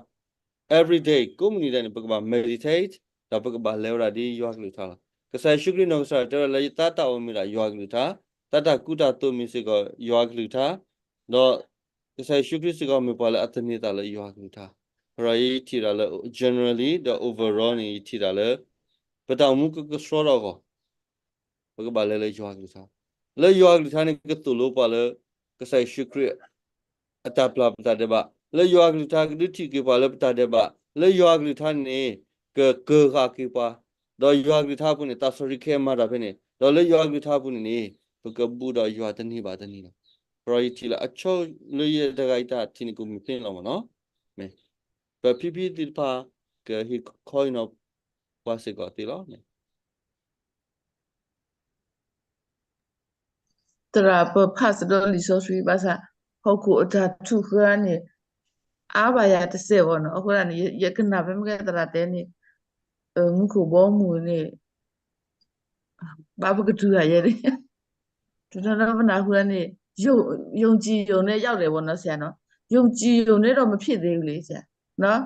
every day ကိးမုၢ်နံၤဒဲးန့ၣ် ပကဘၣ် meditate ဒီးပကဘၣ်လဲၤဝဲဒၣ်ဒ်ယွၤကလုၢ်ကထါလီၤ. ကစၢ်ယ့ၣ်ၡူးခရံာ်နီၢ်ကစၢ်တဲဝဲဒၣ်လၢ ယသးတၢ်အိၣ်မ့ၢ်ဒၣ်ယွၤကလုၢ်ကထါ, တၢ်တၢ်ကူတၢ်သိးမ့ၢ်စ့ၢ်ကီးယွၤကလုၢ်ကထါ, ဒီးကစၢ်ယ့ၣ်ၡူးခရံာ်စ့ၢ်ကီးမ့ၢ်ပှၤလၢအသန့ၤသးလၢယွၤကလုၢ်ကထါ. အဃိဒီးယထံၣ်ဒၣ်လၢ generally ဒီး overall န့ၣ် ယထံၣ်ဒၣ်လၢ ပတၢ်အိၣ်မူကကဆှီထီၣ်အဂီၢ် ပကဘၣ်လဲၤလၢယွၤကလုၢ်ကထါ, လၢယွၤကလုၢ်ကထါန့ၣ် ကသိၣ်လိပှၤလၢ ကစၢ်ယ့ၣ်ၡူးခရံာ် အတၢ်ပျၢ်ပတၢ်ဒဲးဘး, လၢယွၤကလုၢ်ကထါကဒုးထံၣ်က့ၤပှၤလၢပတၢ်ဒဲးဘး, လၢယွၤကလုၢ်ကထါန့ၣ် ကကၢၢ်ဃာ်က့ၤပှၤ, ဒီးယွၤကလုၢ်ကထါအပူၤန့ၣ် သးစီဆှံခဲမၤတၢ်ဖဲန့ၣ်, ဒီးလၢယွၤကလုၢ်ကထါအပူၤန့ၣ်န့ၣ် ပကဘူးဒီးယွၤတနံၤဘၣ်တနံၤလီၤ. အဃိဒီးယထံၣ်လၢအဆိလၢယတဂၤအံၤတၢ်ထံၣ်န့ၣ် ကမ့ၢ်ဖဲန့ၣ်လီၤမ့ၢ်နီၤ. မ့ၢ် ပဖံဖံသ့ၣ်တဖၣ် ကဟ့ၣ်ခီဟ့ၣ်နီၤ ပှၤစ့ၢ်ကီးသ့လီၤ. သရၣ်ပဖးစ့ၢ်ဒီးလံာ်စီဆှံဘၣ်ဆၣ် ဟီၣ်ခိၣ်အတၢ်ထူၣ်ဃၢန့ၣ် အါဘၣ်ယၤတစဲးဘၣ်နီၤ. အဃိသတးန့ၣ် ယကနၣ်ဖဲမ့ၢ်ကဲသရၣ်တဲန့ၣ် မူခိၣ်ဘီမုၢ်န့ၣ် ဘၣ်ပကတုၤဂၤယဲန့ၣ် တနီၤနီၤပနၢ်ဟူန့ၣ် ယုံကြည်ရုံနဲ့ ရောက်တယ်ပေါ့နော် ဆရာနော်. ယုံကြည်ရုံနဲ့တော့ မဖြစ်သေးဘူးလေ ဆရာနော်.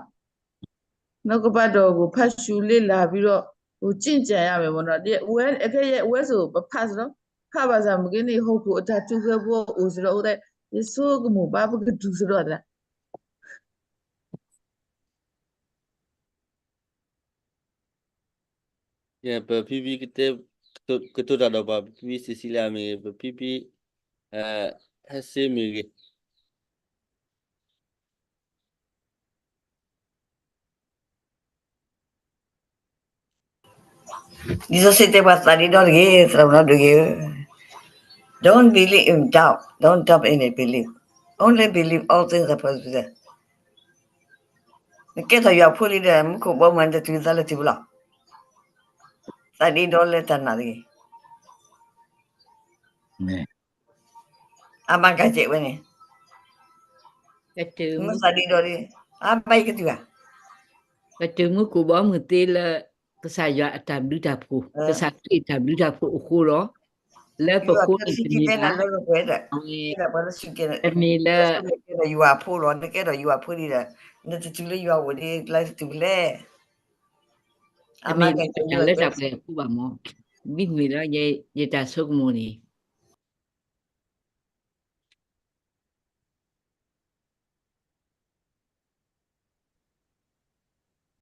နောက်တစ်ပတ်တော့ ကိုယ်ဖတ်ရှုလေ့လာပြီးတော့ ကိုယ်ကျင့်ကြံရမယ်ပေါ့နော်. ဒီ အဝဲ အခဲအံၤ အဝဲဆို ပဖးစ့ၢ်ဒီး ဖးဘၣ်ဆၣ်မ့ၢ်ဂ့ၤန့ၣ် ဟီၣ်ခိၣ်အတၢ်ထူၣ်ဃၢဖိအိၣ်စ့ၢ်ဒီး အိၣ်သး ယဆိကမိၣ်ဘၣ်ပကတုၤစ့ၢ်ဒီးသရၣ် ယဲ ပဖံဖံကတဲ ကတိၤတၢ်ဒီးပှၤ ပဖံဖံစံးစံးလၢအမ့ၢ်ဂ့ၤ ပဖံဖံ ဟဲစ့မ့ၢ်ဂ့ၤ ဒ်စီဆှံတဲပှၤသးဒ့ဒီတဂ့ၤ သရၣ်မုၣ်နီၢ်ဒိၣ်ဂ့ၤဧၢ, Don't believe in doubt, don't doubt in the belief, only believe all things are possible. နကဲထီၣ်ယွၤဖိလံဒီး မူခိၣ်ဘီမုၢ်နတတုၤသးလၢတုၤဖဲလဲၣ်, သးဒ့ဒီလၢတၢ်နာ်တဂ့ၤ. အမၤကၤစဲးဝဲန့ၣ်, မ့ၢ်သးဒ့ဒီလံ, အဘၣ်ယကတုၤဧါ. ပတုၤမူခိၣ်ဘီမုၢ်သ့လၢ ကစၢ်ယွၤအတၢ်ဘျုးတၢ်ဖှိၣ်, ကစၢ်ခရံာ်အတၢ်ဘျုးတၢ်ဖှိၣ်အဃိဒီး လၢပဃိန့ၣ်တမ့ၢ်ဘၣ်, အဝဲ တမ့ၢ်လၢ ယွၤဖိလီၤ, နကဲထီၣ်ယွၤဖိလံဒီး နတတုၤလၢယွၤအိၣ်ဒ်လဲၣ်တတုၤလဲၣ်. တမ့ၢ်လၢတၢ်လၢတၢ်ပှဲၤအဃိဘၣ်မး, မ့မ့ၢ်လၢယတၢ်ဆိကမိၣ်န့ၣ်